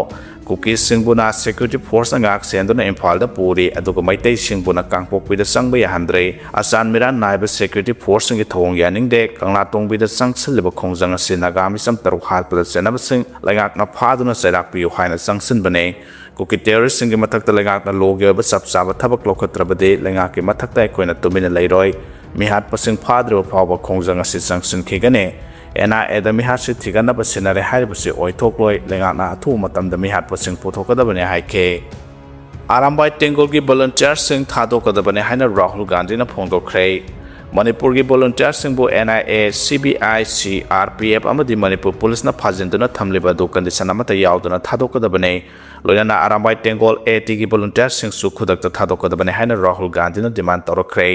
ꯀꯨꯀꯤꯁꯤꯡꯕꯨꯅ security forceꯅ ꯉꯥꯛ ꯁꯦꯟꯗꯨꯅ ꯏꯝꯐꯥꯜꯗ ꯄꯨꯔꯤ, ꯑꯗꯨꯒ ꯃꯩꯇꯩꯁꯤꯡꯕꯨꯅ ꯀꯥꯡꯄꯣꯛꯄꯤꯗ ꯆꯪꯕ ꯌꯥꯍꯟꯗ꯭ꯔꯦ꯫ ꯑꯆꯥꯟ ꯃꯤꯔꯥꯟ ꯅꯥꯏꯕ security forceꯁꯤꯡꯒꯤ ꯊꯧꯑꯣꯡ ꯌꯥꯅꯤꯡꯗꯦ꯫ ꯀꯪꯂꯥꯇꯣꯡꯕꯤꯗ ꯆꯪꯁꯤꯜꯂꯤꯕ ꯈꯣꯡꯖꯪ ꯑꯁꯤ ꯅꯥꯒꯥ ꯃꯤꯆꯝ ꯇꯔꯨꯛ ꯍꯥꯠꯄꯗ ꯆꯦꯟꯅꯕꯁꯤꯡ ꯂꯩꯉꯥꯛꯅ ꯐꯥꯗꯨꯅ ꯆꯩꯔꯥꯛ ꯄꯤꯌꯨ ꯍꯥꯏꯅ ꯆꯪꯁꯤꯟꯕꯅꯤ꯫ ꯀꯨꯀꯤ terroristꯁꯤꯡꯒꯤ ꯃꯊꯛꯇ ꯂꯩꯉꯥꯛꯅ lawꯒꯤ ꯑꯣꯏꯕ ꯆꯞ ꯆꯥꯕ ꯊꯕꯛ ꯂꯧꯈꯠꯇ꯭ꯔꯕꯗꯤ ꯂꯩꯉꯥꯛꯀꯤ ꯃꯊꯛꯇ ꯑꯩꯈꯣꯏꯅ ꯇꯨꯃꯤꯟꯅ ꯂꯩꯔꯣꯏ꯫ ꯃꯤꯍꯥꯠꯄꯁꯤꯡ ꯐꯥꯗ꯭ꯔꯤꯕ ꯐꯥꯎꯕ ꯈꯣꯡꯖꯪ ꯑꯁꯤ ꯆꯪꯁꯤꯟꯈꯤꯒꯅꯤ꯫ NIAꯗ ꯃꯤꯍꯥꯠꯁꯤ ꯊꯤꯒꯠꯅꯕ ꯁꯤꯟꯅꯔꯦ ꯍꯥꯏꯔꯤꯕꯁꯤ ꯑꯣꯏꯊꯣꯛꯂꯣꯏ꯫ ꯂꯩꯉꯥꯛꯅ ꯑꯊꯨꯕ ꯃꯇꯝꯗ ꯃꯤꯍꯥꯠꯄꯁꯤꯡ ꯄꯨꯊꯣꯛꯀꯗꯕꯅꯤ ꯍꯥꯏꯈꯤ꯫ ꯑꯔꯥꯝꯕꯥꯏ ꯇꯦꯡꯒꯣꯜꯒꯤ volunteerꯁꯤꯡ ꯊꯥꯗꯣꯛꯀꯗꯕꯅꯤ ꯍꯥꯏꯅ ꯔꯥꯍꯨꯜ ꯒꯥꯟꯙꯤꯅ ꯐꯣꯡꯗꯣꯛꯈ꯭ꯔꯦ꯫ ꯃꯅꯤꯄꯨꯔꯒꯤ volunteerꯁꯤꯡꯕꯨ NIA, CBI, CRPF ꯑꯃꯗꯤ ꯃꯅꯤꯄꯨꯔ ꯄꯨꯂꯤꯁꯅ ꯐꯥꯖꯤꯟꯗꯨꯅ ꯊꯝꯂꯤꯕ ꯑꯗꯨ condition ꯑꯃꯠꯇ ꯌꯥꯎꯗꯅ ꯊꯥꯗꯣꯛꯀꯗꯕꯅꯤ꯫ ꯂꯣꯏꯅꯅ ꯑꯔꯥꯝꯕꯥꯏ ꯇꯦꯡꯒꯣꯜ ATꯒꯤ volunteerꯁꯤꯡꯁꯨ ꯈꯨꯗꯛꯇ ꯊꯥꯗꯣꯛꯀꯗꯕꯅꯤ ꯍꯥꯏꯅ ꯔꯥꯍꯨꯜ ꯒꯥꯟꯙꯤꯅ demand ꯇꯧꯔꯛꯈ꯭ꯔꯦ꯫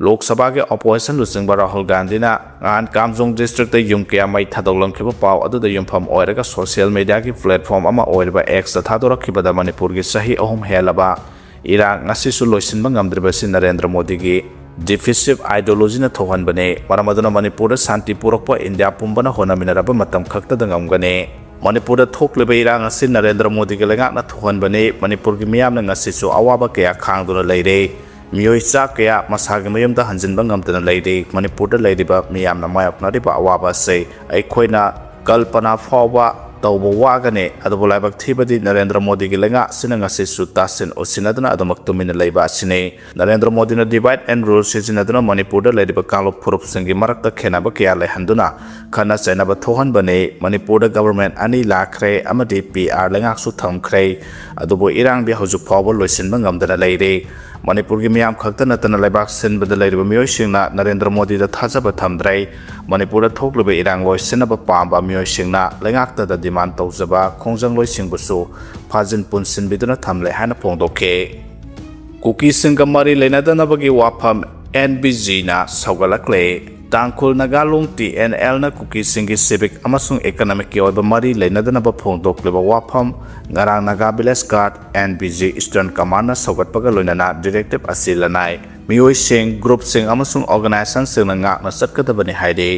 ꯂꯣꯛ ꯁꯚꯥꯒꯤ ꯑꯣꯄꯣꯖꯤꯁꯟ ꯂꯨꯆꯤꯡꯕ ꯔꯥꯍꯨꯜ ꯒꯥꯟꯙꯤꯅ ꯅꯍꯥꯟ ꯀꯥꯝꯖꯣꯡ ꯗꯤꯁꯇ꯭ꯔꯤꯛꯇ ꯌꯨꯝ ꯀꯌꯥ ꯃꯩ ꯊꯥꯗꯣꯛꯂꯝꯈꯤꯕ ꯄꯥꯎ ꯑꯗꯨꯗ ꯌꯨꯝꯐꯝ ꯑꯣꯏꯔꯒ ꯁꯣꯁꯤꯌꯦꯜ ꯃꯤꯗꯤꯌꯥꯒꯤ ꯄ꯭ꯂꯦꯠꯐꯣꯝ ꯑꯃ ꯑꯣꯏꯔꯤꯕ X ꯇ ꯊꯥꯗꯣꯔꯛꯈꯤꯕꯗ ꯃꯅꯤꯄꯨꯔꯒꯤ ꯆꯍꯤ ꯑꯍꯨꯝ ꯍꯦꯜꯂꯕ ꯏꯔꯥꯡ ꯉꯁꯤꯁꯨ ꯂꯣꯏꯁꯤꯟꯕ ꯉꯝꯗ꯭ꯔꯤꯕꯁꯤ ꯅꯔꯦꯟꯗ꯭ꯔ ꯃꯣꯗꯤꯒꯤ divisive ideology ꯅ ꯊꯣꯛꯍꯟꯕꯅꯤ꯫ ꯃꯔꯝ ꯑꯗꯨꯅ ꯃꯅꯤꯄꯨꯔꯗ ꯁꯥꯟꯇꯤ ꯄꯨꯔꯛꯄ ꯏꯟꯗꯤꯌꯥ ꯄꯨꯝꯕꯅ ꯍꯣꯠꯅꯃꯤꯟꯅꯔꯕ ꯃꯇꯝ ꯈꯛꯇꯗ ꯉꯝꯒꯅꯤ꯫ ꯃꯅꯤꯄꯨꯔꯗ ꯊꯣꯛꯂꯤꯕ ꯏꯔꯥꯡ ꯑꯁꯤ ꯅꯔꯦꯟꯗ꯭ꯔ ꯃꯣꯗꯤꯒꯤ ꯂꯩꯉꯥꯛꯅ ꯊꯣꯛꯍꯟꯕꯅꯤ꯫ ꯃꯅꯤꯄꯨꯔꯒꯤ ꯃꯤꯌꯥꯝꯅ ꯉꯁꯤꯁꯨ ꯑꯋꯥꯕ ꯀꯌꯥ ꯈꯥꯡꯗꯨꯅ ꯂꯩꯔꯦ꯫ ꯃꯤꯑꯣꯏ ꯆꯥ ꯀꯌꯥ ꯃꯁꯥꯒꯤ ꯃꯌꯨꯝꯗ ꯍꯟꯖꯤꯟꯕ ꯉꯝꯗꯅ ꯂꯩꯔꯤ꯫ ꯃꯅꯤꯄꯨꯔꯗ ꯂꯩꯔꯤꯕ ꯃꯤꯌꯥꯝꯅ ꯃꯥꯌꯣꯛꯅꯔꯤꯕ ꯑꯋꯥꯕ ꯑꯁꯤ ꯑꯩꯈꯣꯏꯅ ꯀꯜꯄꯅꯥ ꯐꯥꯎꯕ ꯇꯧꯕ ꯋꯥꯒꯅꯤ꯫ ꯑꯗꯨꯕꯨ ꯂꯥꯏꯕꯛ ꯊꯤꯕꯗꯤ ꯅꯔꯦꯟꯗ꯭ꯔ ꯃꯣꯗꯤꯒꯤ ꯂꯩꯉꯥꯛ ꯑꯁꯤꯅ ꯉꯁꯤꯁꯨ ꯇꯥꯁꯤꯟ ꯎꯁꯤꯟꯅꯗꯨꯅ ꯑꯗꯨꯃꯛ ꯇꯨꯃꯤꯟꯅ ꯂꯩꯕ ꯑꯁꯤꯅꯤ꯫ ꯅꯔꯦꯟꯗ꯭ꯔ ꯃꯣꯗꯤꯅ divide and rule ꯁꯤꯖꯤꯟꯅꯗꯨꯅ ꯃꯅꯤꯄꯨꯔꯗ ꯂꯩꯔꯤꯕ ꯀꯥꯡꯂꯨꯞ ꯐꯨꯔꯨꯞꯁꯤꯡꯒꯤ ꯃꯔꯛꯇ ꯈꯦꯟꯅꯕ ꯀꯌꯥ ꯂꯩꯍꯟꯗꯨꯅ ꯈꯠꯅ ꯆꯩꯅꯕ ꯊꯣꯛꯍꯟꯕꯅꯤ꯫ ꯃꯅꯤꯄꯨꯔꯗ ꯒꯚꯔꯟꯃꯦꯟꯠ ꯑꯅꯤ ꯂꯥꯛꯈ꯭ꯔꯦ ꯑꯃꯗꯤ P R ꯂꯩꯉꯥꯛꯁꯨ ꯊꯝꯈ꯭ꯔꯦ꯫ ꯑꯗꯨꯕꯨ ꯏꯔꯥꯡꯗꯤ ꯍꯧꯖꯤꯛ ꯐꯥꯎꯕ ꯂꯣꯏꯁꯤꯟꯕ ꯉꯝꯗꯅ ꯂꯩꯔꯤ꯫ ꯃꯅꯤꯄꯨꯔꯒꯤ ꯃꯤꯌꯥꯝ ꯈꯛꯇ ꯅꯠꯇꯅ ꯂꯩꯕꯥꯛ ꯁꯤꯟꯕꯗ ꯂꯩꯔꯤꯕ ꯃꯤꯑꯣꯏꯁꯤꯡꯅ ꯅꯔꯦꯟꯗ꯭ꯔ ꯃꯣꯗꯤꯗ ꯊꯥꯖꯕ ꯊꯝꯗ꯭ꯔꯦ꯫ ꯃꯅꯤꯄꯨꯔꯗ ꯊꯣꯛꯂꯤꯕ ꯏꯔꯥꯡ ꯂꯣꯏꯁꯤꯟꯅꯕ ꯄꯥꯝꯕ ꯃꯤꯑꯣꯏꯁꯤꯡꯅ ꯂꯩꯉꯥꯛꯇꯗ demand ꯇꯧꯖꯕ ꯈꯣꯡꯖꯪꯂꯣꯏꯁꯤꯡꯕꯨꯁꯨ ꯐꯥꯖꯤꯟ ꯄꯨꯟꯁꯤꯟꯕꯤꯗꯨꯅ ꯊꯝꯂꯦ ꯍꯥꯏꯅ ꯐꯣꯡꯗꯣꯛꯈꯤ꯫ ꯀꯨꯀꯤꯁꯤꯡꯒ ꯃꯔꯤ ꯂꯩꯅꯗꯅꯕꯒꯤ ꯋꯥꯐꯝ N B G ꯅ ꯁꯧꯒꯠꯂꯛꯂꯦ꯫ ꯇꯥꯡꯈꯨꯜ ꯅꯥꯒꯥ ꯂꯣꯡ T N L ꯅ ꯀꯨꯀꯤꯁꯤꯡꯒꯤ civic ꯑꯃꯁꯨꯡ economic ꯀꯤ ꯑꯣꯏꯕ ꯃꯔꯤ ꯂꯩꯅꯗꯅꯕ ꯐꯣꯡꯗꯣꯛꯂꯤꯕ ꯋꯥꯐꯝ ꯉꯔꯥꯡ Naga village guard N B G Eastern Command ꯅ ꯁꯧꯒꯠꯄꯒ ꯂꯣꯏꯅꯅ directive ꯑꯁꯤ ꯂꯅꯥꯏ ꯃꯤꯑꯣꯏꯁꯤꯡ, group ꯁꯤꯡ ꯑꯃꯁꯨꯡ organization ꯁꯤꯡꯅ ꯉꯥꯛꯅ ꯆꯠꯀꯗꯕꯅꯤ ꯍꯥꯏꯔꯤ꯫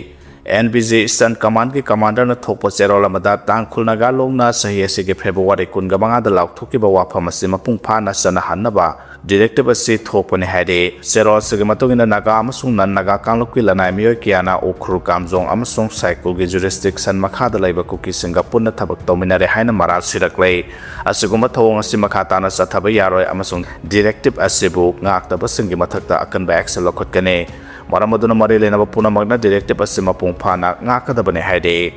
N B G Eastern Command ꯀꯤ commander ꯅ ꯊꯣꯛꯄ ꯆꯦꯔꯣꯜ ꯑꯃꯗ ꯇꯥꯡꯈꯨꯜ ꯅꯥꯒꯥ ꯂꯣꯡꯅ ꯆꯍꯤ ꯑꯁꯤꯒꯤ February ꯀꯨꯟꯒ ꯃꯉꯥꯗ ꯂꯥꯎꯊꯣꯛꯈꯤꯕ ꯋꯥꯐꯝ ꯑꯁꯤ ꯃꯄꯨꯡ ꯐꯥꯅ ꯆꯠꯅꯍꯟꯅꯕ directive ꯑꯁꯤ ꯊꯣꯛꯄꯅꯤ ꯍꯥꯏꯔꯤ꯫ ꯆꯦꯔꯣꯜ ꯑꯁꯤꯒꯤ ꯃꯇꯨꯡ ꯏꯟꯅ ꯅꯥꯒꯥ ꯑꯃꯁꯨꯡ non ꯅꯥꯒꯥ ꯀꯥꯡꯂꯨꯞꯀꯤ ꯂꯅꯥꯏ ꯃꯤꯑꯣꯏ ꯀꯌꯥꯅ ꯎꯈ꯭ꯔꯨꯜ, ꯀꯥꯝꯖꯣꯡ ꯑꯃꯁꯨꯡ ꯁꯥꯏꯀꯨꯜꯒꯤ jurisdiction ꯃꯈꯥꯗ ꯂꯩꯕ ꯀꯨꯀꯤꯁꯤꯡꯒ ꯄꯨꯟꯅ ꯊꯕꯛ ꯇꯧꯃꯤꯟꯅꯔꯦ ꯍꯥꯏꯅ ꯃꯔꯥꯜ ꯁꯤꯔꯛꯂꯦ꯫ ꯑꯁꯤꯒꯨꯝꯕ ꯊꯧꯑꯣꯡ ꯑꯁꯤ ꯃꯈꯥ ꯇꯥꯅ ꯆꯠꯊꯕ ꯌꯥꯔꯣꯏ ꯑꯃꯁꯨꯡ directive ꯑꯁꯤꯕꯨ ꯉꯥꯛꯇꯕꯁꯤꯡꯒꯤ ꯃꯊꯛꯇ ꯑꯀꯟꯕ action ꯂꯧꯈꯠꯀꯅꯤ꯫ ꯃꯔꯝ ꯑꯗꯨꯅ ꯃꯔꯤ ꯂꯩꯅꯕ ꯄꯨꯝꯅꯃꯛꯅ directive ꯑꯁꯤ ꯃꯄꯨꯡ ꯐꯥꯅ ꯉꯥꯛꯀꯗꯕꯅꯤ ꯍꯥꯏꯔꯤ꯫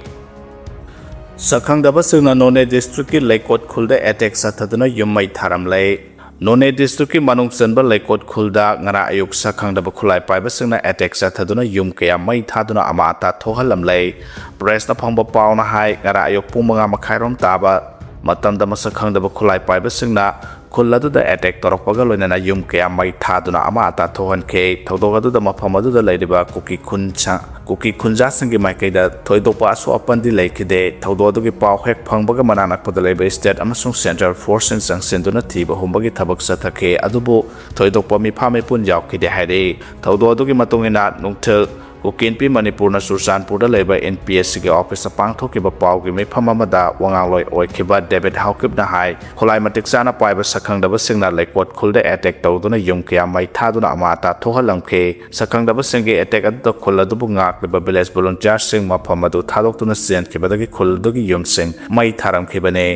ꯁꯛꯈꯪꯗꯕꯁꯤꯡꯅ ꯅꯣꯅꯦ district ꯀꯤ ꯂꯩꯀꯣꯠ ꯈꯨꯜꯗ attack ꯆꯠꯊꯗꯨꯅ ꯌꯨꯝ ꯃꯩ ꯊꯥꯔꯝꯂꯦ꯫ ꯅꯣꯅꯦ district ꯀꯤ ꯃꯅꯨꯡ ꯆꯟꯕ ꯂꯩꯀꯣꯠ ꯈꯨꯜꯗ ꯉꯔꯥꯡ ꯑꯌꯨꯛ ꯁꯛꯈꯪꯗꯕ ꯈꯨꯠꯂꯥꯏ ꯄꯥꯏꯕꯁꯤꯡꯅ attack ꯆꯠꯊꯗꯨꯅ ꯌꯨꯝ ꯀꯌꯥ ꯃꯩ ꯊꯥꯗꯨꯅ ꯑꯃꯥ ꯑꯇꯥ ꯊꯣꯛꯍꯜꯂꯝꯂꯦ꯫ Press ꯅ ꯐꯪꯕ ꯄꯥꯎꯅ ꯍꯥꯏ, ꯉꯔꯥꯡ ꯑꯌꯨꯛ ꯄꯨꯡ ꯃꯉꯥ ꯃꯈꯥꯏꯔꯣꯝ ꯇꯥꯕ ꯃꯇꯝꯗ ꯃꯁꯛ ꯈꯪꯗꯕ ꯈꯨꯠꯂꯥꯏ ꯄꯥꯏꯕꯁꯤꯡꯅ ꯈꯨꯜ ꯑꯗꯨꯗ ꯑꯦꯇꯦꯛ ꯇꯧꯔꯛꯄꯒ ꯂꯣꯏꯅꯅ ꯌꯨꯝ ꯀꯌꯥ ꯃꯩ ꯊꯥꯗꯨꯅ ꯑꯃ ꯑꯇꯥ ꯊꯣꯛꯍꯟꯈꯤ꯫ ꯊꯧꯗꯣꯛ ꯑꯗꯨꯗ ꯃꯐꯝ ꯑꯗꯨꯗ ꯂꯩꯔꯤꯕ ꯀꯨꯀꯤ ꯈꯨꯟꯁꯥ-, ꯀꯨꯀꯤ ꯈꯨꯟꯖꯥꯁꯤꯡꯒꯤ ꯃꯥꯏꯀꯩꯗ ꯊꯣꯏꯗꯣꯛꯄ ꯑꯁꯣꯛ ꯑꯄꯟꯗꯤ ꯂꯩꯈꯤꯗꯦ꯫ ꯊꯧꯗꯣꯛ ꯑꯗꯨꯒꯤ ꯄꯥꯎ ꯍꯦꯛ ꯐꯪꯕꯒ ꯃꯅꯥꯛ ꯅꯛꯄꯗ ꯂꯩꯕ ꯁ꯭ꯇꯦꯠ ꯑꯃꯁꯨꯡ ꯁꯦꯟꯇ꯭ꯔꯦꯜ ꯐꯣꯔꯁꯁꯤꯡ ꯆꯪꯁꯤꯟꯗꯨꯅ ꯊꯤꯕ ꯍꯨꯝꯕꯒꯤ ꯊꯕꯛ ꯆꯠꯊꯈꯤ, ꯑꯗꯨꯕꯨ ꯊꯣꯏꯗꯣꯛꯄ ꯃꯤꯐꯥ ꯃꯤꯄꯨꯟ ꯌꯥꯎꯈꯤꯗꯦ ꯍꯥꯏꯔꯤ꯫ ꯊꯧꯗꯣꯛ ꯑꯗꯨꯒꯤ ꯃꯇꯨꯡ ꯏꯟꯅ ꯅꯨꯡꯊꯤꯜ ꯀꯨꯀꯤ ꯏꯟꯄꯤ ꯃꯅꯤꯄꯨꯔꯅ ꯆꯨꯔꯆꯥꯟꯄꯨꯔꯗ ꯂꯩꯕ ꯑꯦꯟ ꯄꯤ ꯑꯦꯁ ꯁꯤꯒꯤ ꯑꯣꯐꯤꯁꯇ ꯄꯥꯡꯊꯣꯛꯈꯤꯕ ꯄꯥꯎꯒꯤ ꯃꯤꯐꯝ ꯑꯃꯗ ꯋꯥꯉꯥꯡꯂꯣꯏ ꯑꯣꯏꯈꯤꯕ ꯗꯦꯕꯤꯠ ꯍꯥꯎꯀꯤꯞꯅ ꯍꯥꯏ, ꯈꯨꯠꯂꯥꯏ ꯃꯇꯤꯛ ꯆꯥꯅ ꯄꯥꯏꯕ ꯁꯛꯈꯪꯗꯕꯁꯤꯡꯅ ꯂꯩꯀꯣꯠ ꯈꯨꯜꯗ ꯑꯦꯇꯦꯛ ꯇꯧꯗꯨꯅ ꯌꯨꯝ ꯀꯌꯥ ꯃꯩ ꯊꯥꯗꯨꯅ ꯑꯃꯥ ꯑꯇꯥ ꯊꯣꯛꯍꯜꯂꯝꯈꯤ꯫ ꯁꯛꯈꯪꯗꯕꯁꯤꯡꯒꯤ ꯑꯦꯇꯦꯛ ꯑꯗꯨꯗ ꯈꯨꯜ ꯑꯗꯨꯕꯨ ꯉꯥꯛꯂꯤꯕ ꯚꯤꯂꯦꯖ ꯚꯣꯂꯨꯟꯇꯤꯌꯔꯁꯤꯡ ꯃꯐꯝ ꯑꯗꯨ ꯊꯥꯗꯣꯛꯇꯨꯅ ꯆꯦꯟꯈꯤꯕꯗꯒꯤ ꯈꯨꯜ ꯑꯗꯨꯒꯤ ꯌꯨꯝꯁꯤꯡ ꯃꯩ ꯊꯥꯔꯝꯈꯤꯕꯅꯤ꯫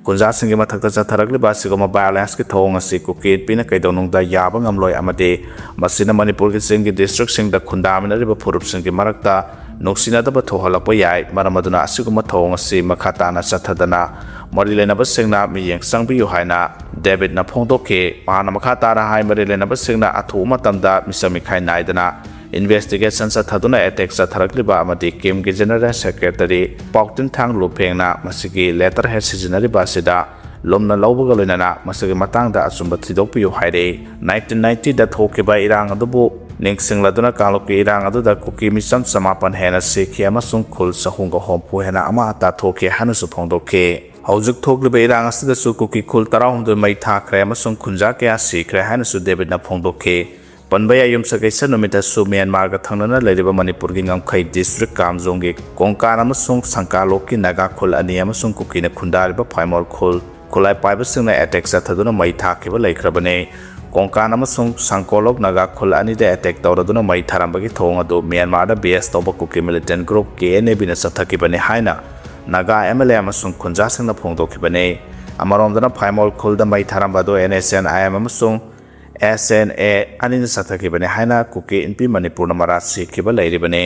ꯈꯨꯟꯖꯥꯁꯤꯡꯒꯤ ꯃꯊꯛꯇ ꯆꯠꯊꯔꯛꯂꯤꯕ ꯑꯁꯤꯒꯨꯝꯕ ꯚꯥꯏꯑꯣꯂꯦꯟꯁꯀꯤ ꯊꯧꯑꯣꯡ ꯑꯁꯤ ꯀꯨꯀꯤ ꯏꯟꯄꯤꯅ ꯀꯩꯗꯧꯅꯨꯡꯗ ꯌꯥꯕ ꯉꯝꯂꯣꯏ ꯑꯃꯗꯤ ꯃꯁꯤꯅ ꯃꯅꯤꯄꯨꯔꯒꯤ ꯆꯤꯡꯒꯤ ꯗꯤꯁꯇ꯭ꯔꯤꯛꯁꯤꯡꯗ ꯈꯨꯟꯗꯥꯃꯤꯟꯅꯔꯤꯕ ꯐꯨꯔꯨꯞꯁꯤꯡꯒꯤ ꯃꯔꯛꯇ ꯅꯨꯡꯁꯤꯅꯗꯕ ꯊꯣꯛꯍꯜꯂꯛꯄ ꯌꯥꯏ꯫ ꯃꯔꯝ ꯑꯗꯨꯅ ꯑꯁꯤꯒꯨꯝꯕ ꯊꯧꯑꯣꯡ ꯑꯁꯤ ꯃꯈꯥ ꯇꯥꯅ ꯆꯠꯊꯗꯅ ꯃꯔꯤ ꯂꯩꯅꯕꯁꯤꯡꯅ ꯃꯤꯠꯌꯦꯡ ꯆꯪꯕꯤꯌꯨ ꯍꯥꯏꯅ ꯗꯦꯕꯤꯠꯅ ꯐꯣꯡꯗꯣꯛꯈꯤ꯫ ꯃꯍꯥꯛꯅ ꯃꯈꯥ ꯇꯥꯅ ꯍꯥꯏ, ꯃꯔꯤ ꯂꯩꯅꯕꯁꯤꯡꯅ ꯑꯊꯨꯕ ꯃꯇꯝꯗ ꯃꯤꯆꯪ ꯃꯤꯈꯥꯏ ꯅꯥꯏꯗꯅ ꯏꯟꯚꯦꯁꯇꯤꯒꯦꯁꯟ ꯆꯠꯊꯗꯨꯅ ꯑꯦꯇꯦꯛ ꯆꯠꯊꯔꯛꯂꯤꯕ ꯑꯃꯗꯤ ꯀꯤꯝꯒꯤ ꯖꯦꯅꯔꯦꯜ ꯁꯦꯀ꯭ꯔꯦꯇꯔꯤ ꯄꯥꯎꯇꯤꯟꯊꯥꯡ ꯂꯨꯐꯦꯡꯅ ꯃꯁꯤꯒꯤ ꯂꯦꯇꯔ ꯍꯦꯗ ꯁꯤꯖꯤꯟꯅꯔꯤꯕ ꯑꯁꯤꯗ ꯂꯨꯝꯅ ꯂꯧꯕꯒ ꯂꯣꯏꯅꯅ ꯃꯁꯤꯒꯤ ꯃꯇꯥꯡꯗ ꯑꯆꯨꯝꯕ ꯊꯤꯗꯣꯛꯄꯤꯌꯨ ꯍꯥꯏꯔꯤ꯫ ꯅꯥꯏꯟꯇꯤꯟ ꯅꯥꯏꯟꯇꯤꯗ ꯊꯣꯛꯈꯤꯕ ꯏꯔꯥꯡ ꯑꯗꯨꯕꯨ ꯅꯤꯡꯁꯤꯡꯂꯗꯨꯅ ꯀꯥꯡꯂꯨꯞꯀꯤ ꯏꯔꯥꯡ ꯑꯗꯨꯗ ꯀꯨꯀꯤ ꯃꯤꯆꯝ ꯆꯃꯥꯄꯟ ꯍꯦꯟꯅ ꯁꯤꯈꯤ ꯑꯃꯁꯨꯡ ꯈꯨꯜ ꯆꯍꯨꯝꯒ ꯍꯨꯝꯐꯨ ꯍꯦꯟꯅ ꯑꯃ ꯑꯇꯥ ꯊꯣꯛꯈꯤ ꯍꯥꯏꯅꯁꯨ ꯐꯣꯡꯗꯣꯛꯈꯤ꯫ ꯍꯧꯖꯤꯛ ꯊꯣꯛꯂꯤꯕ ꯏꯔꯥꯡ ꯑꯁꯤꯗꯁꯨ ꯀꯨꯀꯤ ꯈꯨꯜ ꯇꯔꯥꯍꯨꯝꯗꯣꯏ ꯃꯩ ꯊꯥꯈ꯭ꯔꯦ ꯑꯃꯁꯨꯡ ꯈꯨꯟꯖꯥ ꯀꯌꯥ ꯁꯤꯈ꯭ꯔꯦ ꯍꯥꯏꯅꯁꯨ ꯗꯦꯕꯤꯠꯅ ꯐꯣꯡꯗꯣꯛꯈꯤ꯫ ꯄꯟꯕ ꯌꯥꯏ, ꯌꯨꯝꯁꯀꯩꯁ ꯅꯨꯃꯤꯠꯇꯁꯨ ꯃ꯭ꯌꯥꯟꯃꯥꯔꯒ ꯊꯪꯅꯅ ꯂꯩꯔꯤꯕ ꯃꯅꯤꯄꯨꯔꯒꯤ ꯉꯝꯈꯩ ꯗꯤꯁꯇ꯭ꯔꯤꯛ ꯀꯥꯝꯖꯣꯡꯒꯤ ꯀꯣꯡꯀꯥꯟ ꯑꯃꯁꯨꯡ ꯁꯪꯀꯥꯂꯣꯛꯀꯤ ꯅꯥꯒꯥ ꯈꯨꯜ ꯑꯅꯤ ꯑꯃꯁꯨꯡ ꯀꯨꯀꯤꯅ ꯈꯨꯟꯗꯥꯔꯤꯕ ꯐꯥꯏꯃꯣꯜ ꯈꯨꯜ ꯈꯨꯠꯂꯥꯏ ꯄꯥꯏꯕꯁꯤꯡꯅ ꯑꯦꯇꯦꯛ ꯆꯠꯊꯗꯨꯅ ꯃꯩ ꯊꯥꯈꯤꯕ ꯂꯩꯈ꯭ꯔꯕꯅꯤ꯫ ꯀꯣꯡꯀꯥꯟ ꯑꯃꯁꯨꯡ ꯁꯪꯀꯣꯂꯣꯛ ꯅꯥꯒꯥ ꯈꯨꯜ ꯑꯅꯤꯗ ꯑꯦꯇꯦꯛ ꯇꯧꯔꯗꯨꯅ ꯃꯩ ꯊꯥꯔꯝꯕꯒꯤ ꯊꯧꯑꯣꯡ ꯑꯗꯨ ꯃ꯭ꯌꯥꯟꯃꯥꯔꯗ ꯕꯦꯁ ꯇꯧꯕ ꯀꯨꯀꯤ ꯃꯤꯂꯤꯇꯦꯟ ꯒ꯭ꯔꯨꯞ ꯀꯦ ꯑꯦꯟ ꯑꯦ ꯕꯤꯅ ꯆꯠꯊꯈꯤꯕꯅꯤ ꯍꯥꯏꯅ ꯅꯥꯒꯥ ꯑꯦꯝ ꯑꯦꯜ ꯑꯦ ꯑꯃꯁꯨꯡ ꯈꯨꯟꯖꯥꯁꯤꯡꯅ ꯐꯣꯡꯗꯣꯛꯈꯤꯕꯅꯤ꯫ ꯑꯃꯔꯣꯝꯗꯅ ꯐꯥꯏꯃꯣꯜ ꯈꯨꯜꯗ ꯃꯩ ꯊꯥꯔꯝꯕ ꯑꯗꯨ N S N I M ꯑꯃꯁꯨꯡ ꯑꯦꯁ ꯑꯦꯟ ꯑꯦ ꯑꯅꯤꯅ ꯆꯠꯊꯈꯤꯕꯅꯤ ꯍꯥꯏꯅ ꯀꯨꯀꯤ ꯏꯟꯄꯤ ꯃꯅꯤꯄꯨꯔꯅ ꯃꯔꯥꯜ ꯁꯤꯈꯤꯕ ꯂꯩꯔꯤꯕꯅꯤ꯫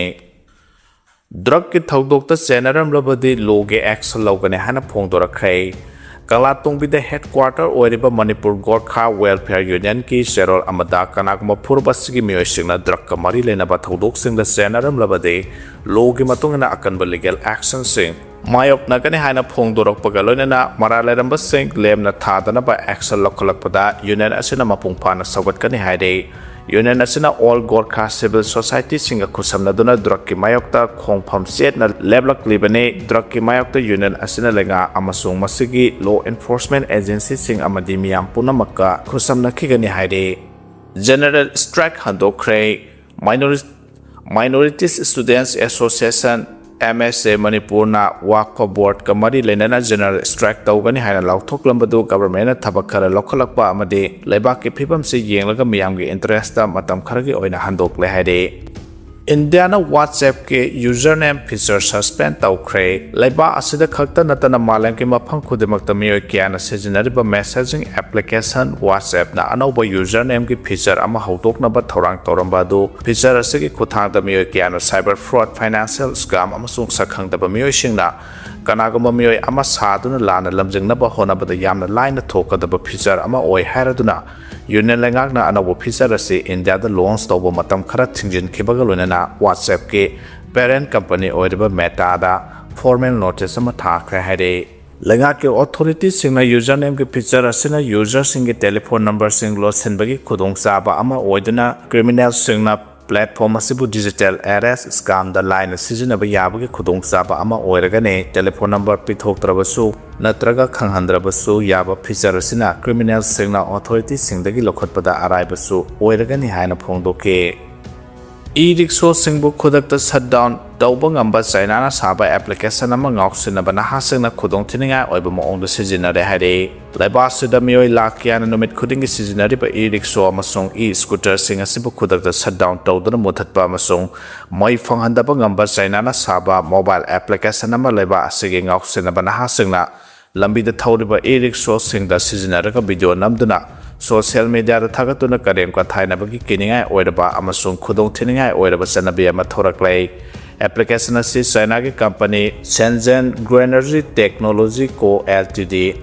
ꯗ꯭ꯔꯒꯀꯤ ꯊꯧꯗꯣꯛꯇ ꯆꯦꯟꯅꯔꯝꯂꯕꯗꯤ ꯂꯣꯒꯤ ꯑꯦꯛꯁꯟ ꯂꯧꯒꯅꯤ ꯍꯥꯏꯅ ꯐꯣꯡꯗꯣꯔꯛꯈ꯭ꯔꯦ꯫ ꯀꯪꯂꯥꯇꯣꯡꯕꯤꯗ ꯍꯦꯗꯀ꯭ꯋꯥꯇꯔ ꯑꯣꯏꯔꯤꯕ ꯃꯅꯤꯄꯨꯔ ꯒꯣꯔꯈꯥ ꯋꯦꯜꯐꯤꯌꯔ ꯌꯨꯅꯤꯌꯟꯒꯤ ꯆꯦꯔꯣꯜ ꯑꯃꯗ ꯀꯅꯥꯒꯨꯝꯕ ꯐꯨꯔꯨꯞ ꯑꯁꯤꯒꯤ ꯃꯤꯑꯣꯏꯁꯤꯡꯅ ꯗ꯭ꯔꯒꯀ ꯃꯔꯤ ꯂꯩꯅꯕ ꯊꯧꯗꯣꯛꯁꯤꯡꯗ ꯆꯦꯟꯅꯔꯝꯂꯕꯗꯤ ꯂꯣꯒꯤ ꯃꯇꯨꯡ ꯏꯟꯅ ꯑꯀꯟꯕ ꯂꯤꯒꯦꯜ ꯑꯦꯛꯁꯟꯁꯤꯡ ꯃꯥꯌꯣꯛꯅꯒꯅꯤ ꯍꯥꯏꯅ ꯐꯣꯡꯗꯣꯔꯛꯄꯒ ꯂꯣꯏꯅꯅ ꯃꯔꯥꯜ ꯂꯩꯔꯝꯕꯁꯤꯡ ꯂꯦꯝꯅ ꯊꯥꯗꯅꯕ action ꯂꯧꯈꯠꯂꯛꯄꯗ union ꯑꯁꯤꯅ ꯃꯄꯨꯡ ꯐꯥꯅ ꯁꯧꯒꯠꯀꯅꯤ ꯍꯥꯏꯔꯤ꯫ Union ꯑꯁꯤꯅ All Gorkha Civil Societyꯁꯤꯡꯒ ꯈꯨꯠꯁꯝꯅꯗꯨꯅ drugꯀꯤ ꯃꯥꯌꯣꯛꯇ ꯈꯣꯡꯐꯝ ꯆꯦꯠꯅ ꯂꯦꯞꯂꯛꯂꯤꯕꯅꯤ꯫ Drugꯀꯤ ꯃꯥꯌꯣꯛꯇ union ꯑꯁꯤꯅ ꯂꯩꯉꯥꯛ ꯑꯃꯁꯨꯡ ꯃꯁꯤꯒꯤ law enforcement agencyꯁꯤꯡ ꯑꯃꯗꯤ ꯃꯤꯌꯥꯝ ꯄꯨꯝꯅꯃꯛꯀ ꯈꯨꯠꯁꯝꯅꯈꯤꯒꯅꯤ ꯍꯥꯏꯔꯤ꯫ General strike ꯍꯟꯗꯣꯛꯈ꯭ꯔꯦ꯫ Minori-, Minorities Students Association, M S A, ꯃꯅꯤꯄꯨꯔꯅ ꯋꯥꯛꯐ ꯕꯣꯔꯗꯀ ꯃꯔꯤ ꯂꯩꯅꯅ general strike ꯇꯧꯒꯅꯤ ꯍꯥꯏꯅ ꯂꯥꯎꯊꯣꯛꯂꯝꯕꯗꯨ governmentꯅ ꯊꯕꯛ ꯈꯔ ꯂꯧꯈꯠꯂꯛꯄ ꯑꯃꯗꯤ ꯂꯩꯕꯥꯛꯀꯤ ꯐꯤꯕꯝꯁꯤ ꯌꯦꯡꯂꯒ ꯃꯤꯌꯥꯝꯒꯤ interestꯇ ꯃꯇꯝ ꯈꯔꯒꯤ ꯑꯣꯏꯅ ꯍꯟꯗꯣꯛꯂꯦ ꯍꯥꯏꯔꯤ꯫ ꯏꯟꯗꯤꯌꯥꯅ WhatsAppꯀꯤ username feature suspend ꯇꯧꯈ꯭ꯔꯦ꯫ ꯂꯩꯕꯥꯛ ꯑꯁꯤꯗ ꯈꯛꯇ ꯅꯠꯇꯅ ꯃꯥꯂꯦꯝꯒꯤ ꯃꯐꯝ ꯈꯨꯗꯤꯡꯃꯛꯇ ꯃꯤꯑꯣꯏ ꯀꯌꯥꯅ ꯁꯤꯖꯤꯟꯅꯔꯤꯕ messaging application WhatsAppꯅ ꯑꯅꯧꯕ usernameꯒꯤ feature ꯑꯃ ꯍꯧꯗꯣꯛꯅꯕ ꯊꯧꯔꯥꯡ ꯇꯧꯔꯝꯕ ꯑꯗꯨ feature ꯑꯁꯤꯒꯤ ꯈꯨꯠꯊꯥꯡꯗ ꯃꯤꯑꯣꯏ ꯀꯌꯥꯅ cyber fraud, financial scam ꯑꯃꯁꯨꯡ ꯁꯛꯈꯪꯗꯕ ꯃꯤꯑꯣꯏꯁꯤꯡꯅ ꯀꯅꯥꯒꯨꯝꯕ ꯃꯤꯑꯣꯏ ꯑꯃ ꯁꯥꯗꯨꯅ ꯂꯥꯟꯅ ꯂꯝꯖꯤꯡꯅꯕ ꯍꯣꯠꯅꯕꯗ ꯌꯥꯝꯅ ꯂꯥꯏꯅ ꯊꯣꯛꯀꯗꯕ feature ꯑꯃ ꯑꯣꯏ ꯍꯥꯏꯔꯗꯨꯅ Union ꯂꯩꯉꯥꯛꯅ ꯑꯅꯧꯕ feature ꯑꯁꯤ ꯏꯟꯗꯤꯌꯥꯗ launch ꯇꯧꯕ ꯃꯇꯝ ꯈꯔ ꯊꯤꯡꯖꯤꯟꯈꯤꯕꯒ ꯂꯣꯏꯅꯅ WhatsAppꯀꯤ parent company ꯑꯣꯏꯔꯤꯕ Metaꯗ formal notice ꯑꯃ ꯊꯥꯈ꯭ꯔꯦ ꯍꯥꯏꯔꯤ꯫ ꯂꯩꯉꯥꯛꯀꯤ authorityꯁꯤꯡꯅ usernameꯒꯤ feature ꯑꯁꯤꯅ userꯁꯤꯡꯒꯤ telephone numberꯁꯤꯡ ꯂꯣꯠꯁꯤꯟꯕꯒꯤ ꯈꯨꯗꯣꯡꯆꯥꯕ ꯑꯃ ꯑꯣꯏꯗꯨꯅ criminalꯁꯤꯡꯅ platform ꯑꯁꯤꯕꯨ digital arrest scamꯗ ꯂꯥꯏꯅ ꯁꯤꯖꯤꯟꯅꯕ ꯌꯥꯕꯒꯤ ꯈꯨꯗꯣꯡꯆꯥꯕ ꯑꯃ ꯑꯣꯏꯔꯒꯅꯤ꯫ Telephone number ꯄꯤꯊꯣꯛꯇ꯭ꯔꯕꯁꯨ ꯅꯠꯇ꯭ꯔꯒ ꯈꯪꯍꯟꯗ꯭ꯔꯕꯁꯨ ꯌꯥꯕ feature ꯑꯁꯤꯅ criminalꯁꯤꯡꯅ authorityꯁꯤꯡꯗꯒꯤ ꯂꯧꯈꯠꯄꯗ ꯑꯔꯥꯏꯕꯁꯨ ꯑꯣꯏꯔꯒꯅꯤ ꯍꯥꯏꯅ ꯐꯣꯡꯗꯣꯛꯈꯤ꯫ E-rickshawꯁꯤꯡꯕꯨ ꯈꯨꯗꯛꯇ shutdown ꯇꯧꯕ ꯉꯝꯕ ꯆꯥꯏꯅꯥꯅ ꯁꯥꯕ application ꯑꯃ ꯉꯥꯎꯁꯤꯟꯅꯕ ꯅꯍꯥꯁꯤꯡꯅ ꯈꯨꯗꯣꯡꯊꯤꯅꯤꯡꯉꯥꯏ ꯑꯣꯏꯕ ꯃꯑꯣꯡꯗ ꯁꯤꯖꯤꯟꯅꯔꯦ ꯍꯥꯏꯔꯤ꯫ ꯂꯩꯕꯥꯛ ꯑꯁꯤꯗ ꯃꯤꯑꯣꯏ ꯂꯥꯈ ꯀꯌꯥꯅ ꯅꯨꯃꯤꯠ ꯈꯨꯗꯤꯡꯒꯤ ꯁꯤꯖꯤꯟꯅꯔꯤꯕ e-rickshaw ꯑꯃꯁꯨꯡ e-scooterꯁꯤꯡ ꯑꯁꯤꯕꯨ ꯈꯨꯗꯛꯇ shutdown ꯇꯧꯗꯨꯅ ꯃꯨꯊꯠꯄ ꯑꯃꯁꯨꯡ ꯃꯩ ꯐꯪꯍꯟꯗꯕ ꯉꯝꯕ ꯆꯥꯏꯅꯥꯅ ꯁꯥꯕ mobile application ꯑꯃ ꯂꯩꯕꯥꯛ ꯑꯁꯤꯒꯤ ꯉꯥꯎꯁꯤꯟꯅꯕ ꯅꯍꯥꯁꯤꯡꯅ ꯂꯝꯕꯤꯗ ꯊꯧꯔꯤꯕ e-rickshawꯁꯤꯡꯗ ꯁꯤꯖꯤꯟꯅꯔꯒ video ꯅꯝꯗꯨꯅ social mediaꯗ ꯊꯥꯒꯠꯇꯨꯅ ꯀꯔꯦꯝ ꯀꯊꯥꯏꯅꯕꯒꯤ ꯀꯤꯅꯤꯡꯉꯥꯏ ꯑꯣꯏꯔꯕ ꯑꯃꯁꯨꯡ ꯈꯨꯗꯣꯡꯊꯤꯅꯤꯡꯉꯥꯏ ꯑꯣꯏꯔꯕ ꯆꯠꯅꯕꯤ ꯑꯃ ꯊꯣꯔꯛꯂꯦ꯫ Application ꯑꯁꯤ ꯆꯥꯏꯅꯥꯒꯤ company Shenzhen Greenergy Technology Co Ltd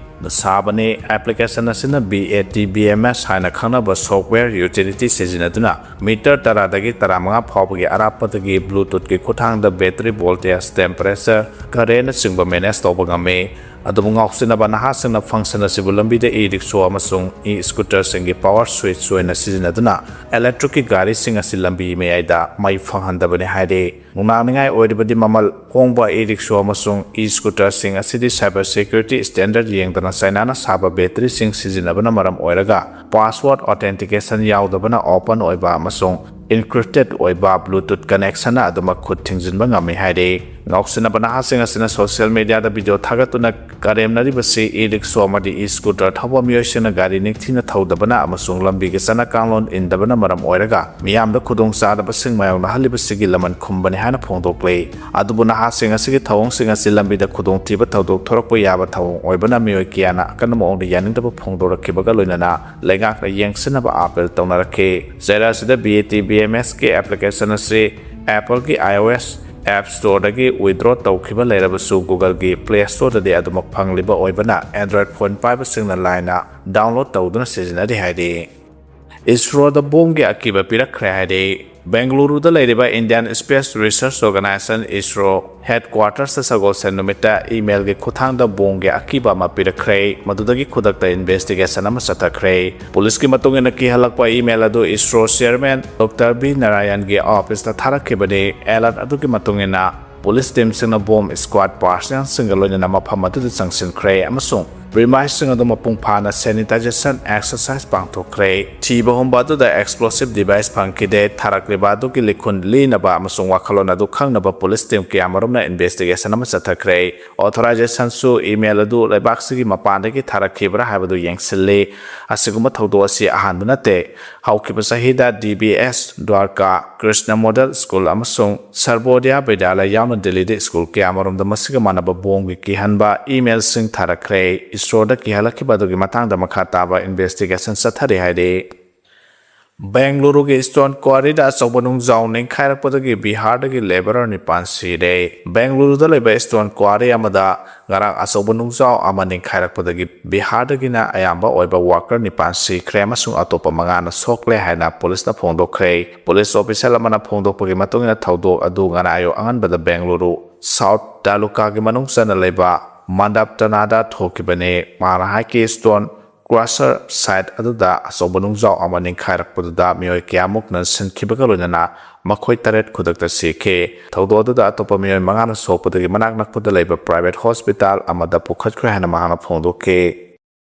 ꯁꯥꯕꯅꯤ꯫ ꯑꯦꯄ꯭ꯂꯤꯀꯦꯁꯟ ꯑꯁꯤꯅ B A T B M S ꯍꯥꯏꯅ ꯈꯪꯅꯕ ꯁꯣꯐꯋꯦꯌꯔ ꯌꯨꯇꯤꯂꯤꯇꯤ ꯁꯤꯖꯤꯟꯅꯗꯨꯅ ꯃꯤꯇꯔ ꯇꯔꯥꯗꯒꯤ ꯇꯔꯥꯃꯉꯥ ꯐꯥꯎꯕꯒꯤ ꯑꯔꯥꯞꯄꯗꯒꯤ ꯕ꯭ꯂꯨꯇꯨꯠꯀꯤ ꯈꯨꯠꯊꯥꯡꯗ ꯕꯦꯇꯔꯤ ꯚꯣꯜꯇꯦꯖ, ꯇꯦꯝꯄꯔꯦꯆꯔ, ꯀꯔꯦꯟꯅꯆꯤꯡꯕ ꯃꯦꯅꯦꯖ ꯇꯧꯕ ꯉꯝꯃꯤ꯫ ꯑꯗꯨꯕꯨ ꯉꯥꯎꯁꯤꯟꯅꯕ ꯅꯍꯥꯁꯤꯡꯅ ꯐꯪꯁꯟ ꯑꯁꯤꯕꯨ ꯂꯝꯕꯤꯗ ꯏ ꯔꯤꯛꯁꯣ ꯑꯃꯁꯨꯡ ꯏ ꯁ꯭ꯀꯨꯇꯔꯁꯤꯡꯒꯤ ꯄꯥꯋꯔ ꯁ꯭ꯋꯤꯆ ꯑꯣꯏꯅ ꯁꯤꯖꯤꯟꯅꯗꯨꯅ ꯏꯂꯦꯛꯇ꯭ꯔꯤꯛꯀꯤ ꯒꯥꯔꯤꯁꯤꯡ ꯑꯁꯤ ꯂꯝꯕꯤ ꯃꯌꯥꯏꯗ ꯃꯩ ꯐꯪꯍꯟꯗꯕꯅꯤ ꯍꯥꯏꯔꯤ꯫ ꯅꯨꯡꯅꯥꯡꯅꯤꯡꯉꯥꯏ ꯑꯣꯏꯔꯤꯕꯗꯤ ꯃꯃꯜ ꯍꯣꯡꯕ ꯏ ꯔꯤꯛꯁꯣ ꯑꯃꯁꯨꯡ ꯏ ꯁ꯭ꯀꯨꯇꯔꯁꯤꯡ ꯑꯁꯤꯗꯤ ꯁꯥꯏꯕꯔ ꯁꯦꯀ꯭ꯌꯨꯔꯤꯇꯤ ꯁ꯭ꯇꯦꯟꯗꯔꯗ ꯌꯦꯡꯗꯅ ꯆꯥꯏꯅꯥꯅ ꯁꯥꯕ ꯕꯦꯇꯔꯤꯁꯤꯡ ꯁꯤꯖꯤꯟꯅꯕꯅ ꯃꯔꯝ ꯑꯣꯏꯔꯒ ꯄꯥꯁꯋꯥꯔꯗ ꯑꯣꯊꯦꯟꯇꯤꯀꯦꯁꯟ ꯌꯥꯎꯗꯕꯅ ꯑꯣꯄꯟ ꯑꯣꯏꯕ ꯑꯃꯁꯨꯡ ꯏꯟꯀ꯭ꯔꯤꯞꯇꯦꯗ ꯑꯣꯏꯕ ꯕ꯭ꯂꯨꯇꯨꯠ ꯀꯅꯦꯛꯁꯟꯅ ꯑꯗꯨꯃꯛ ꯈꯨꯠ ꯊꯤꯡꯖꯤꯟꯕ ꯉꯝꯃꯤ ꯍꯥꯏꯔꯤ꯫ ꯉꯥꯎꯁꯤꯟꯅꯕ ꯅꯍꯥꯁꯤꯡ ꯑꯁꯤꯅ ꯁꯣꯁꯤꯌꯦꯜ ꯃꯤꯗꯤꯌꯥꯗ ꯚꯤꯗꯤꯑꯣ ꯊꯥꯒꯠꯇꯨꯅ ꯀꯔꯦꯝꯅꯔꯤꯕꯁꯤ ꯏ ꯔꯤꯛꯁꯣ ꯑꯃꯗꯤ ꯏ ꯁ꯭ꯀꯨꯇꯔ ꯊꯧꯕ ꯃꯤꯑꯣꯏꯁꯤꯡꯅ ꯒꯥꯔꯤ ꯅꯤꯡꯊꯤꯅ ꯊꯧꯗꯕꯅ ꯑꯃꯁꯨꯡ ꯂꯝꯕꯤꯒꯤ ꯆꯠꯅ ꯀꯥꯡꯂꯣꯟ ꯏꯟꯗꯕꯅ ꯃꯔꯝ ꯑꯣꯏꯔꯒ ꯃꯤꯌꯥꯝꯗ ꯈꯨꯗꯣꯡꯆꯥꯗꯕꯁꯤꯡ ꯃꯥꯌꯣꯛꯅꯍꯜꯂꯤꯕꯁꯤꯒꯤ ꯂꯃꯟ ꯈꯨꯝꯕꯅꯤ ꯍꯥꯏꯅ ꯐꯣꯡꯗꯣꯛꯂꯤ꯫ ꯑꯗꯨꯕꯨ ꯅꯍꯥꯁꯤꯡ ꯑꯁꯤꯒꯤ ꯊꯧꯑꯣꯡꯁꯤꯡ ꯑꯁꯤ ꯂꯝꯕꯤꯗ ꯈꯨꯗꯣꯡꯊꯤꯕ ꯊꯧꯗꯣꯛ ꯊꯣꯔꯛꯄ ꯌꯥꯕ ꯊꯧꯑꯣꯡ ꯑꯣꯏꯕꯅ ꯃꯤꯑꯣꯏ ꯀꯌꯥꯅ ꯑꯀꯟꯕ ꯃꯑꯣꯡꯗ ꯌꯥꯅꯤꯡꯗꯕ ꯐꯣꯡꯗꯣꯔꯛꯈꯤꯕꯒ ꯂꯣꯏꯅꯅ ꯂꯩꯉꯥꯛꯅ ꯌꯦꯡꯁꯤꯟꯅꯕ ꯑꯥꯄꯤꯜ ꯇꯧꯅꯔꯛꯈꯤ꯫ ꯆꯩꯔꯥꯁꯤꯗ B A T B M S ꯀꯤ ꯑꯦꯄ꯭ꯂꯤꯀꯦꯁꯟ ꯑꯁꯤ Apple ꯒꯤ I O S App Store ꯗꯒꯤ withdraw ꯇꯧꯈꯤꯕ ꯂꯩꯔꯕꯁꯨ Google ꯒꯤ Play Store ꯗꯗꯤ ꯑꯗꯨꯃꯛ ꯐꯪꯂꯤꯕ ꯑꯣꯏꯕꯅ Android ꯐꯣꯟ ꯄꯥꯏꯕꯁꯤꯡꯅ ꯂꯥꯏꯅ download ꯇꯧꯗꯨꯅ ꯁꯤꯖꯤꯟꯅꯔꯤ ꯍꯥꯏꯔꯤ꯫ ꯏꯁꯔꯣꯗ ꯕꯣꯝꯒꯤ ꯑꯀꯤꯕ ꯄꯤꯔꯛꯈ꯭ꯔꯦ ꯍꯥꯏꯔꯤ꯫ ꯕꯦꯡꯒꯂꯨꯔꯨꯗ ꯂꯩꯔꯤꯕ Indian Space Research Organisation, ISRO, headquarters ꯇ ꯁꯒꯣꯜꯁꯦꯟ ꯅꯨꯃꯤꯠꯇ email ꯒꯤ ꯈꯨꯠꯊꯥꯡꯗ ꯕꯣꯝꯒꯤ ꯑꯀꯤꯕ ꯑꯃ ꯄꯤꯔꯛꯈ꯭ꯔꯦ꯫ ꯃꯗꯨꯗꯒꯤ ꯈꯨꯗꯛꯇ investigation ꯑꯃ ꯆꯠꯊꯈ꯭ꯔꯦ꯫ ꯄꯨꯂꯤꯁꯀꯤ ꯃꯇꯨꯡ ꯏꯟꯅ, ꯀꯤꯍꯜꯂꯛꯄ email ꯑꯗꯨ ISRO chairman Doctor V ꯅꯥꯔꯥꯌꯟꯒꯤ office ꯇ ꯊꯥꯔꯛꯈꯤꯕꯅꯤ꯫ Alert ꯑꯗꯨꯒꯤ ꯃꯇꯨꯡ ꯏꯟꯅ, ꯄꯨꯂꯤꯁ ꯇꯤꯝꯁꯤꯡꯅ ꯕꯣꯝ squad personnel ꯁꯤꯡꯒ ꯂꯣꯏꯅꯅ ꯃꯐꯝ ꯑꯗꯨꯗ ꯆꯪꯁꯤꯟꯈ꯭ꯔꯦ ꯑꯃꯁꯨꯡ premise ꯁꯤꯡ ꯑꯗꯨ ꯃꯄꯨꯡ ꯐꯥꯅ sanitization exercise ꯄꯥꯡꯊꯣꯛꯈ꯭ꯔꯦ꯫ ꯊꯤꯕ ꯍꯨꯝꯕ ꯑꯗꯨꯗ explosive device ꯐꯪꯈꯤꯗꯦ꯫ ꯊꯥꯔꯛꯂꯤꯕ ꯑꯗꯨꯒꯤ ꯂꯤꯈꯨꯟ ꯂꯤꯅꯕ ꯑꯃꯁꯨꯡ ꯋꯥꯈꯜꯂꯣꯟ ꯑꯗꯨ ꯈꯪꯅꯕ ꯄꯨꯂꯤꯁ ꯇꯤꯝ ꯀꯌꯥꯃꯔꯨꯝꯅ investigation ꯑꯃ ꯆꯠꯊꯈ꯭ꯔꯦ꯫ Authorization ꯁꯨ email ꯑꯗꯨ ꯂꯩꯕꯥꯛꯁꯤꯒꯤ ꯃꯄꯥꯟꯗꯒꯤ ꯊꯥꯔꯛꯈꯤꯕ꯭ꯔꯥ ꯍꯥꯏꯕꯗꯨ ꯌꯦꯡꯁꯤꯜꯂꯤ꯫ ꯑꯁꯤꯒꯨꯝꯕ ꯊꯧꯗꯣꯛ ꯑꯁꯤ ꯑꯍꯥꯟꯕ ꯅꯠꯇꯦ꯫ ꯍꯧꯈꯤꯕ ꯆꯍꯤꯗ D B S, Dwarka Krishna Model School ꯑꯃꯁꯨꯡ Sarvodaya Vidyalaya ꯌꯥꯎꯅ ꯗꯤꯜꯂꯤꯗ ꯁ꯭ꯀꯨꯜ ꯀꯌꯥꯃꯔꯨꯝꯗ ꯃꯁꯤꯒ ꯃꯥꯟꯅꯕ ꯕꯣꯝꯒꯤ ꯀꯤꯍꯟꯕ email ꯁꯤꯡ ꯊꯥꯔꯛꯈ꯭ꯔꯦ꯫ ꯏꯁꯔꯣꯗ ꯀꯤꯍꯜꯂꯛꯈꯤꯕ ꯑꯗꯨꯒꯤ ꯃꯇꯥꯡꯗ ꯃꯈꯥ ꯇꯥꯕ investigation ꯆꯠꯊꯔꯤ ꯍꯥꯏꯔꯤ꯫ ꯕꯦꯡꯒꯂꯨꯔꯨꯒꯤ stone quarryꯗ ꯑꯆꯧꯕ ꯅꯨꯡꯖꯥꯎ ꯅꯤꯡꯈꯥꯏꯔꯛꯄꯗꯒꯤ ꯕꯤꯍꯥꯔꯗꯒꯤ labour ꯅꯤꯄꯥꯟ ꯁꯤꯔꯦ꯫ ꯕꯦꯡꯒꯂꯨꯔꯨꯗ ꯂꯩꯕ stone quarry ꯑꯃꯗ ꯉꯔꯥꯡ ꯑꯆꯧꯕ ꯅꯨꯡꯖꯥꯎ ꯑꯃ ꯅꯤꯡꯈꯥꯏꯔꯛꯄꯗꯒꯤ ꯕꯤꯍꯥꯔꯗꯒꯤꯅ ꯑꯌꯥꯝꯕ ꯑꯣꯏꯕ worker ꯅꯤꯄꯥꯟ ꯁꯤꯈ꯭ꯔꯦ ꯑꯃꯁꯨꯡ ꯑꯇꯣꯞꯄ ꯃꯉꯥꯅ ꯁꯣꯛꯂꯦ ꯍꯥꯏꯅ ꯄꯨꯂꯤꯁꯅ ꯐꯣꯡꯗꯣꯛꯈ꯭ꯔꯦ꯫ ꯄꯨꯂꯤꯁ official ꯑꯃꯅ ꯐꯣꯡꯗꯣꯛꯄꯒꯤ ꯃꯇꯨꯡ ꯏꯟꯅ, ꯊꯧꯗꯣꯛ ꯑꯗꯨ ꯉꯔꯥꯡ ꯑꯌꯨꯛ ꯑꯉꯟꯕꯗ ꯕꯦꯡꯒꯂꯨꯔꯨ South ꯇꯥꯂꯨꯀꯥꯒꯤ ꯃꯅꯨꯡ ꯆꯟꯅ ꯂꯩꯕ ꯃꯟꯗꯞꯇꯅꯥꯗ ꯊꯣꯛꯈꯤꯕꯅꯤ꯫ ꯃꯥꯅ ꯍꯥꯏꯈꯤ, stone crusher site ꯑꯗꯨꯗ ꯑꯆꯧꯕ ꯅꯨꯡꯖꯥꯎ ꯑꯃ ꯅꯤꯡꯈꯥꯏꯔꯛꯄꯗꯨꯗ ꯃꯤꯑꯣꯏ ꯀꯌꯥꯃꯨꯛꯅ ꯁꯤꯈꯤꯕꯒ ꯂꯣꯏꯅꯅ ꯃꯈꯣꯏ ꯇꯔꯦꯠ ꯈꯨꯗꯛꯇ ꯁꯤꯈꯤ꯫ ꯊꯧꯗꯣꯛ ꯑꯗꯨꯗ ꯑꯇꯣꯞꯄ ꯃꯤꯑꯣꯏ ꯃꯉꯥꯅ ꯁꯣꯛꯄꯗꯒꯤ ꯃꯅꯥꯛ ꯅꯛꯄꯗ ꯂꯩꯕ private hospital ꯑꯃꯗ ꯄꯨꯈꯠꯈ꯭ꯔꯦ ꯍꯥꯏꯅ ꯃꯍꯥꯛꯅ ꯐꯣꯡꯗꯣꯛꯈꯤ꯫